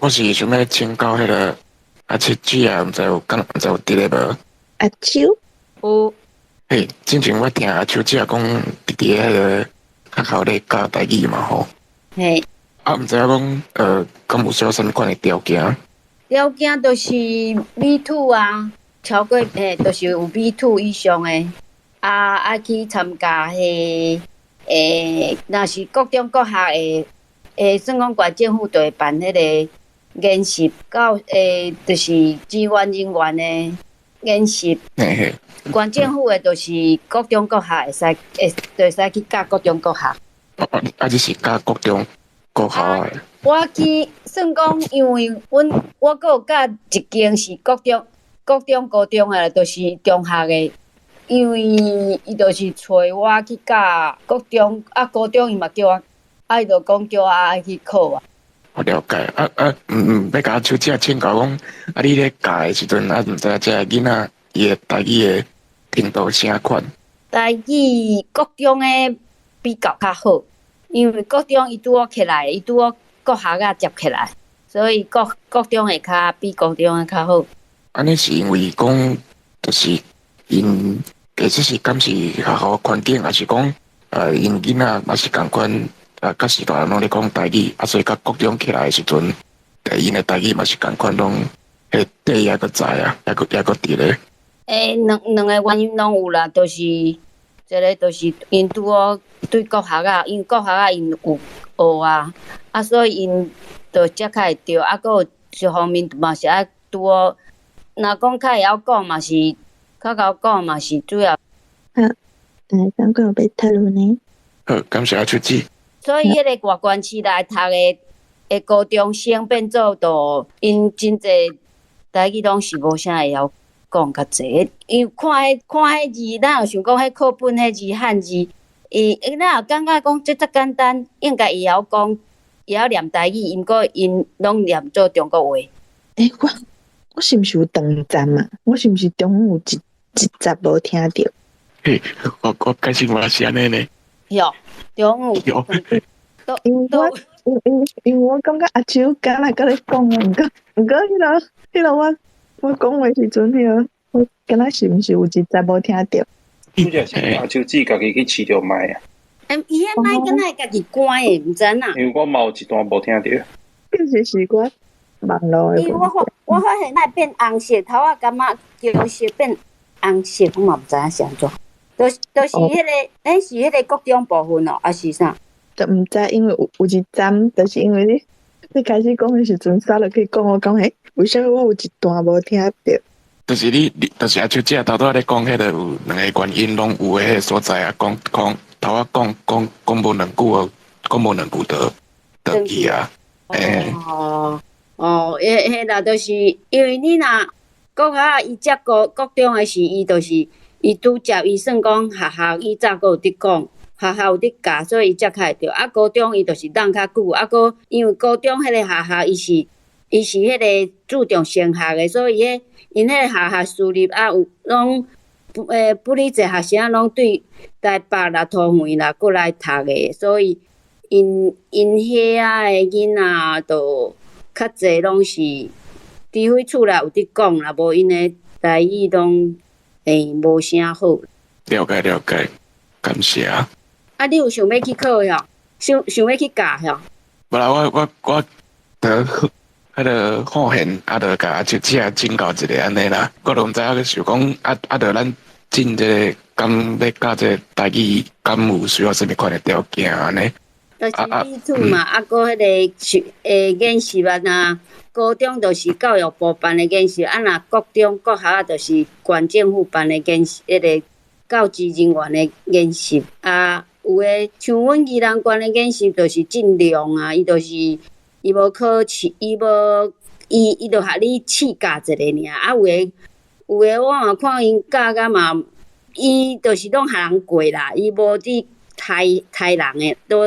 我是想欲請教彼個阿七姊啊，毋知有敢毋知有佇咧無？阿秋有。嘿，之前我聽阿秋姊講，佇彼個學校咧教台語嘛吼。嘿。啊，毋知影講，敢有需要啥物款的條件？條件就是 B2 啊，超過嘿，就是有 B2 以上的，啊，愛去參加彼，欸，若是國中國學的，欸，算講縣政府就會辦彼個研習，到欸，就是支援人員的研習。嘿嘿。縣政府的，就是國中國學會使，會就會使去教國中國學。哦，啊，這是教國中國校的。我去算講，因為阮我閣有教一間是國中、高中的，就是中學的。因為伊就是揣我去教國中，啊，高中伊嘛叫我，啊，伊就講叫我愛去考啊。我了解，啊啊，欲共阿秋姐請教講，啊，你咧教的時陣，啊，毋知影這个囡仔伊的台語的程度啥款？台語國中的比較較好，因為國中伊拄好起來，伊拄好國學仔接起來，所以國中會較比高中的較好。按呢是因為講，就是𪜶其實是敢是學校環境，抑是講，𪜶囡仔嘛是仝款，啊，較時大攏咧講台語，啊，所以佮國中起來的時陣，𪜶的台語嘛是仝款，攏彼底猶閣在啊，猶閣佇咧。欸，兩個原因攏有啦，就是一個就是𪜶拄好對國學仔，因為國學仔𪜶有學啊，啊，所以𪜶就才較會對，啊，閣有一方面嘛是愛拄好，若講較會曉講嘛是較𠢕講嘛是主要。好，剛剛有欲討論呢。好，感謝阿秋姊。所以，彼個外縣市來讀的高中生變做就𪜶真濟台語攏是無啥會曉講較濟，因為看彼字，咱有想講彼課本彼字漢字，伊咱也感覺講這遮簡單，應該會曉講，會曉念台語，毋過𪜶攏念做中國話。欸，我是毋是有斷站啊？我是毋是中間有一集無聽著？嘿，我開始嘛是按呢呢。有，中午有。因為我因為我感覺阿秋敢若佮你講啊，毋過彼個我講話時陣，彼個我敢若是毋是有一節無聽著？拄才是阿秋姊家己去試著麥啊。欸，伊彼麥敢若會家己關的，毋知影。因為我嘛有一段無聽著。其實是我網路的問題。我發現會變紅色，頭仔感覺橘色變紅色，我嘛毋知影是按怎。就是彼個，欸，是彼個國中部分哦，抑是啥？就毋知，因為有一站，就是因為你開始講的時陣，煞落去講，我講欸，為啥物我有一段無聽著？就是你，就是阿秋姐頭拄仔咧講，彼個有兩个原因，攏有的彼個所在啊，講講頭仔講講講無兩句哦，講無兩句就斷去啊，欸。哦，彼啦，就是因為你若國校伊接國中的時，伊就是伊拄接，伊算講學校以早閣有佇講，學校有佇教，所以伊才較會著。啊，高中伊就是等較久，啊，閣因為高中彼個學校伊是彼個注重升學的，所以彼𪜶彼個學校私立啊有攏不哩濟學生攏對台北啦、桃園啦過來讀的，所以𪜶遐的囡仔就較濟攏是，除非厝內有佇講啦，無𪜶的台語攏無啥好。了解了解，感謝。啊，你有想欲去考吼？想欲去教吼？無啦，我得彼个好現，啊，就共阿秋姊請教一下按呢啦。我都毋知影想講，啊啊，著咱進這个敢欲教這个台語，敢有需要啥物款的條件按呢？就是基礎嘛，啊，閣彼个是研習啊，若高中就是教育部辦的研習，啊，若國中國校啊，就是縣政府辦的研習，彼个教職人員的研習啊，有的像阮宜蘭縣的研習就是盡量啊，伊就是伊無考試，伊無伊伊就予你試教一下爾，啊，有的我嘛看𪜶教甲嘛，伊就是攏予人過啦，伊無佇刣人的，都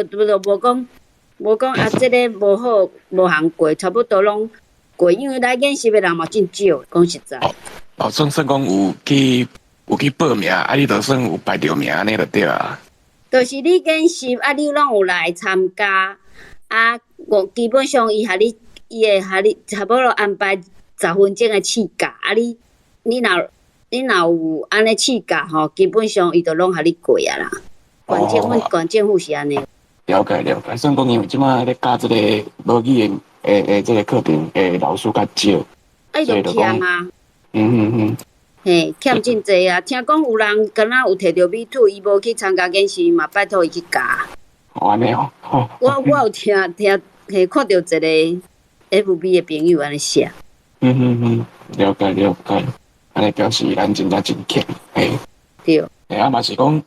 無講啊，這个無好無通過，差不多攏過，因為來研習的人嘛真少，講實在。哦，算講有去報名，啊，你就算有排著名按呢就對啊。就是你研習啊，你攏有來參加啊，我基本上伊予你，伊會予你差不多安排10分鐘的試教啊你若有按呢試教吼，基本上伊就攏予你過啊啦。縣政府是按呢。了解了解，算講因為這擺咧教這個母語的這個課程的老師較少，啊，伊就欠啊。嘿，欠真濟啊！聽講有人敢若有提著米土，伊無去參加研習，嘛拜託伊去教。哦，按呢哦。我有聽嘿，看著一個 FB 的朋友按呢寫。了解了解，按呢表示咱真正真欠，嘿。對。嘿，啊嘛是講，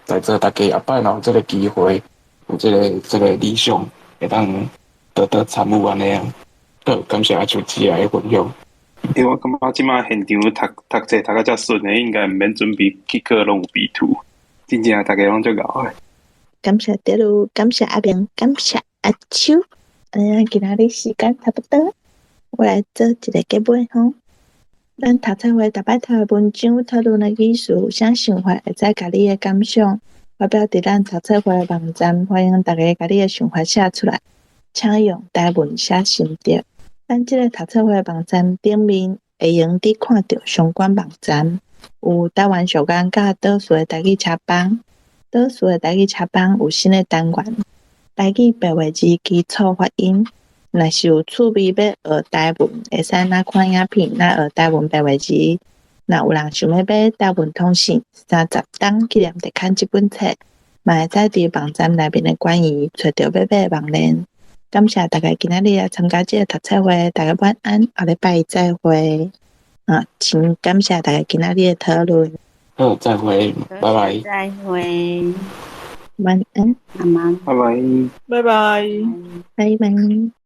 在座大家後擺若有這个機會，有這个理想，會當多多參與按呢啊。好，感謝阿秋姊的分享。因為我感覺這擺現場讀冊讀甲遮順的，應該毋免準備去考，攏有 B2。真正逐家攏足𠢕的。感謝德魯，感謝阿明，感謝阿秋。按呢，今仔日時間差不多，我來做一個結尾吼。咱讀冊會逐擺讀的文章討論的語詞有啥想法，會使共你的感想發表佇咱讀冊會的網站，歡迎大家共你的想法寫出來，請用台文寫心得。咱這个讀冊會網站頂面會用得看著相關網站，有台灣小港佮島嶼的台語插班，島嶼的台語插班有新的單元，台語白話字基礎發音。若是有趣味欲學台文，會使若看影片，若學台文白話字。若有人想欲買台文通信30冬紀念特刊這本冊，嘛會使佇網站內面的關於揣著欲買的網連。感謝大家今仔日來參加這个讀冊會，大家晚安，後禮拜再會。啊，真感謝大家今仔日的討論。好，再會，拜拜。再會。晚安。晚安。拜拜。拜拜。拜拜。